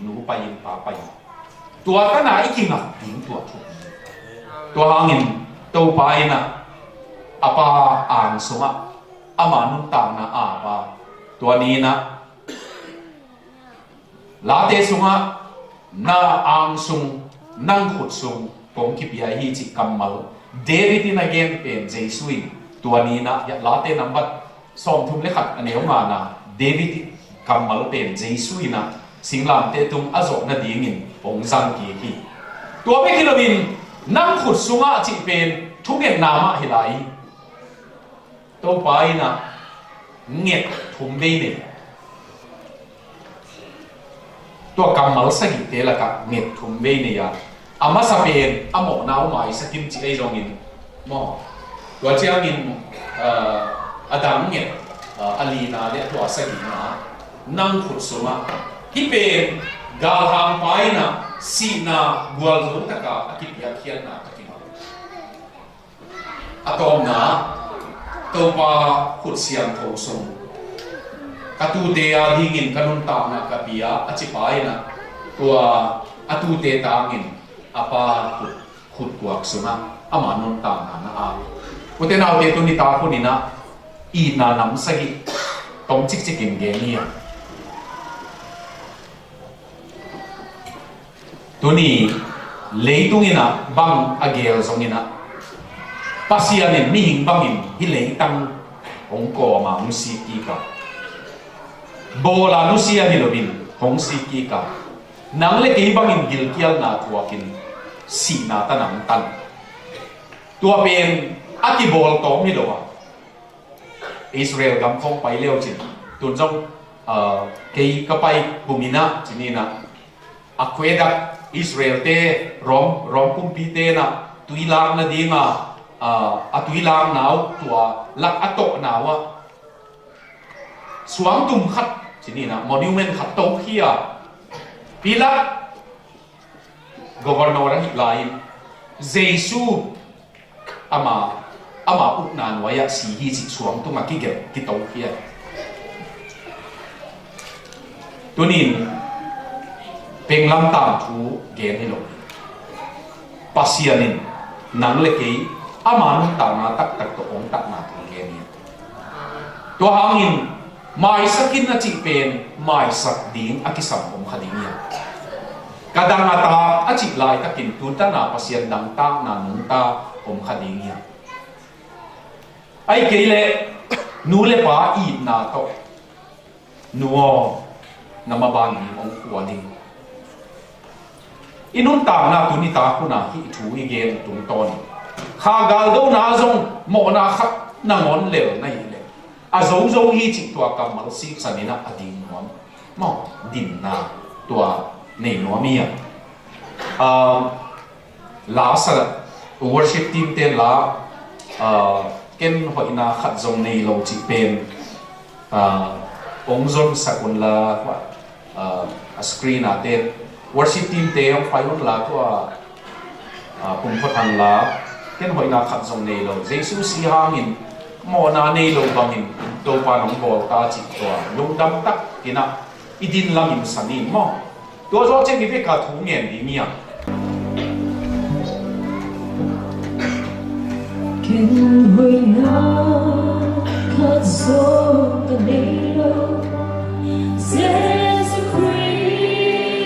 nu pai in pa pai in. Tua tana i kingak ding tua thu. Tua hangin Topa in ah a pa ang sungah ama nuntakna a pa. Tua ni-in ah Late sungah na ang sung, nang khut sung kong kipia hi cih kammal David in a gen pen Jesu in tua ni-in ah Late nambat sawmthum le khat a neu ngana David kammal pen Jesu in ah singlamteh tung a zawh nadingin hong zang kik hi. Tua bek hi loin nang khut sungah cih pen thungetna mah hi lai hi. Topa in ah nget thum vei nei. Tua kammal sagihte lakah nget thum vei nei a, a masa pen a mawhna uh maisak in ci ei zongin maw. Tua ciangin, ah, a dang nget, ah, a lina le tua sagihna nang khut sungah. Hih pen galhangpa in ah sihna gualzo taka a kipiakkhiatna a kimal. A tawpna, Topa khut siangtho sung ka tute a dingin ka nuntakna ka pia a cipa in ah tua a tute tangin a pa khut, khut kuak sungah ama nuntakna na a. Ute naute, tuni tak hun in ah itna nam sagih tong cikcik in gen hi a. Tuni leitung in ah bang a gel zongin ah Pasian in mihing bangin hih leitang hong kawm a hong sik kik a, bawl a nusia hi loin hong sik kik a, nang le kei bangin gilkialna thuakin sihna tan a hong tan. Tua pen a kibawl tawm hi lo a, Israel gam khawng pai leu cin, tun zong, ah, kei ka pai kum in ah cin in ah, aqueduct, Israel te, Rom, Rom kumpite in ah tui lak nading a, ah, a tui lakna uh tua lak a tawhna uh ah suangtum khat cin in ah monument khat tokhia. Pilat governor ahih lai-in Jesu ama, ama ukna nuai-ah si hi cih suangtum a kigelh kitokhia. Tunin penglam tangthu gen hi lo. Pasian in nang le kei ama nuntakna taktak tawh hong takna thu gen hi. Tua hangin maisak in a cih pen maisak ding a kisam om kha ding hi a. Ka dang a tak a cih laitakin tutan a Pasian dangtakna nungta om kha ding hi a. Ahih kei leh nu le pa itna tawh, nu aw, na maban ding hong khua ding. I nuntakna tuni tak hun a hih thu i gen tungtawnin kha galdona zong mawhna khat nangawn lel na hih leh a zozo hi cih tua kammal siksan in ah a ding nuam. Maw, dinna tua nei nuam hi a. Ah, la sa, worship team te la, ah, ken hoihna khat zong nei lo cih pen, ah, hong zonsak un la, ah, a screen a te worship team te hong pai un la tua, ah, pumkhat hang la, ken hoihna khat zong nei lo. Jesu si hangin mawhna nei lo bangin Topa nong bawl ta cih tua lungdam tak in ah i din lam in san in maw. Tua zawh ciang i vek a thu ngen ding hi a. Ken hoihna khat zong ka nei lo, Jesu Khrist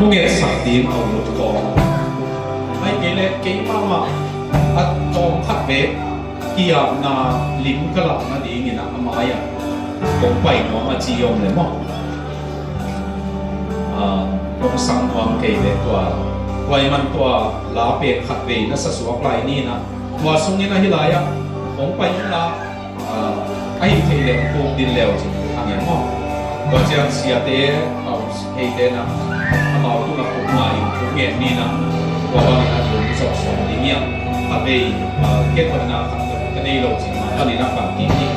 Thungetsak ding a ut kawm, ahih kei leh keimah mah a tawm khat bek kiapna lim ka lak nadingin a mai-ah kong pai nuam a ci om le maw? Ah, kong sang nuam kei leh tua, tua ahih man tua la pen khat vei na sa suak lai ni na. Tua sungin ahi lai-ah hong pai un la, ah, ahi thei leh hong puk din leu cin a ngen maw? Tua ciang siate, au, heite na amau tungah puk ngai in puk ngen ni na. Tua bangin a dum zok sawm ding hiam? Khat vei, ah, ket hoihna khat ka nei lo cin mah panin a pan kik ni.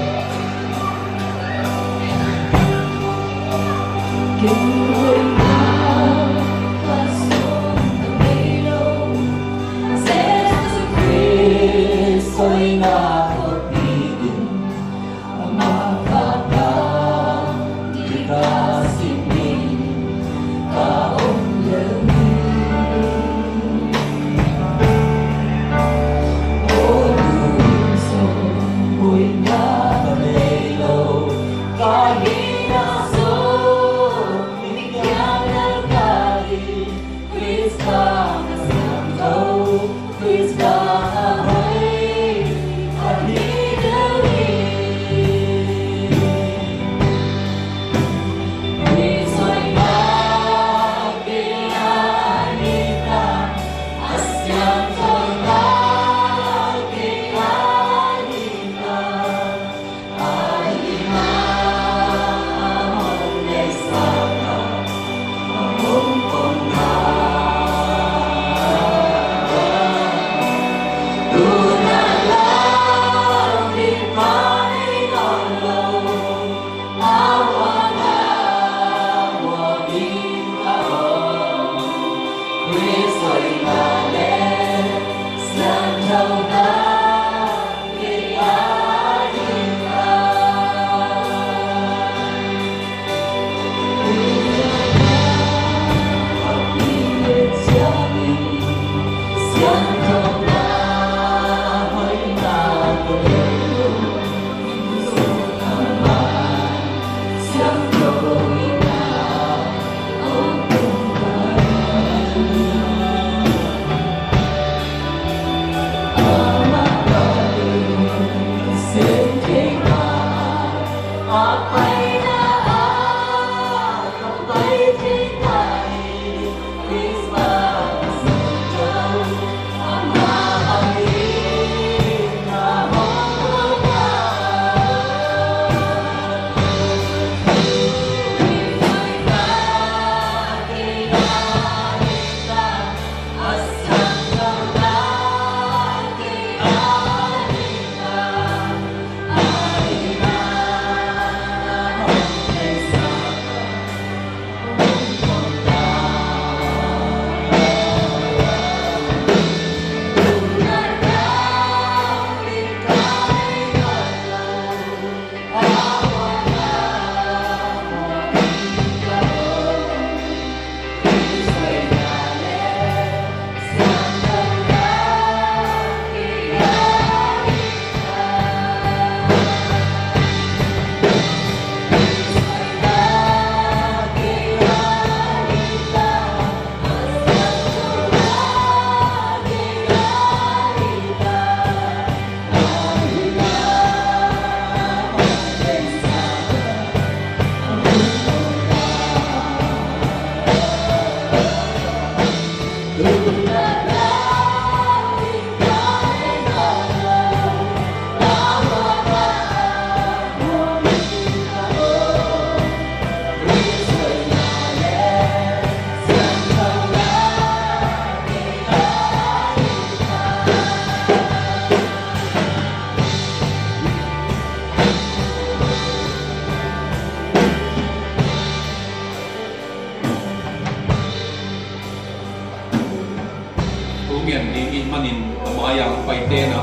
Ngen ding i hih manin a mai-ah hong paite na,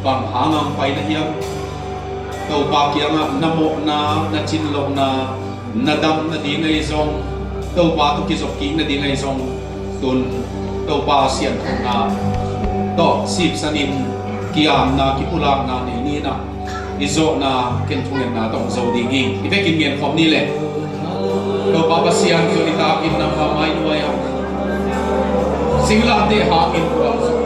bang hangah hong pai na hiam? Topa kiangah na mawhna, na cin lohna, na dam nading ahi zong, Topa tawh kizop kik nading ahi zong, tun Topa sianthona tawh sipsanin kiamna, kipulakna nei ni in ah, i zawhna ken thungetna tawh zo ding hi. I vekin ngen khawm ni le. Topa Pasian, tuni takin nangma mai nuai-ah singlate hangin kuang zo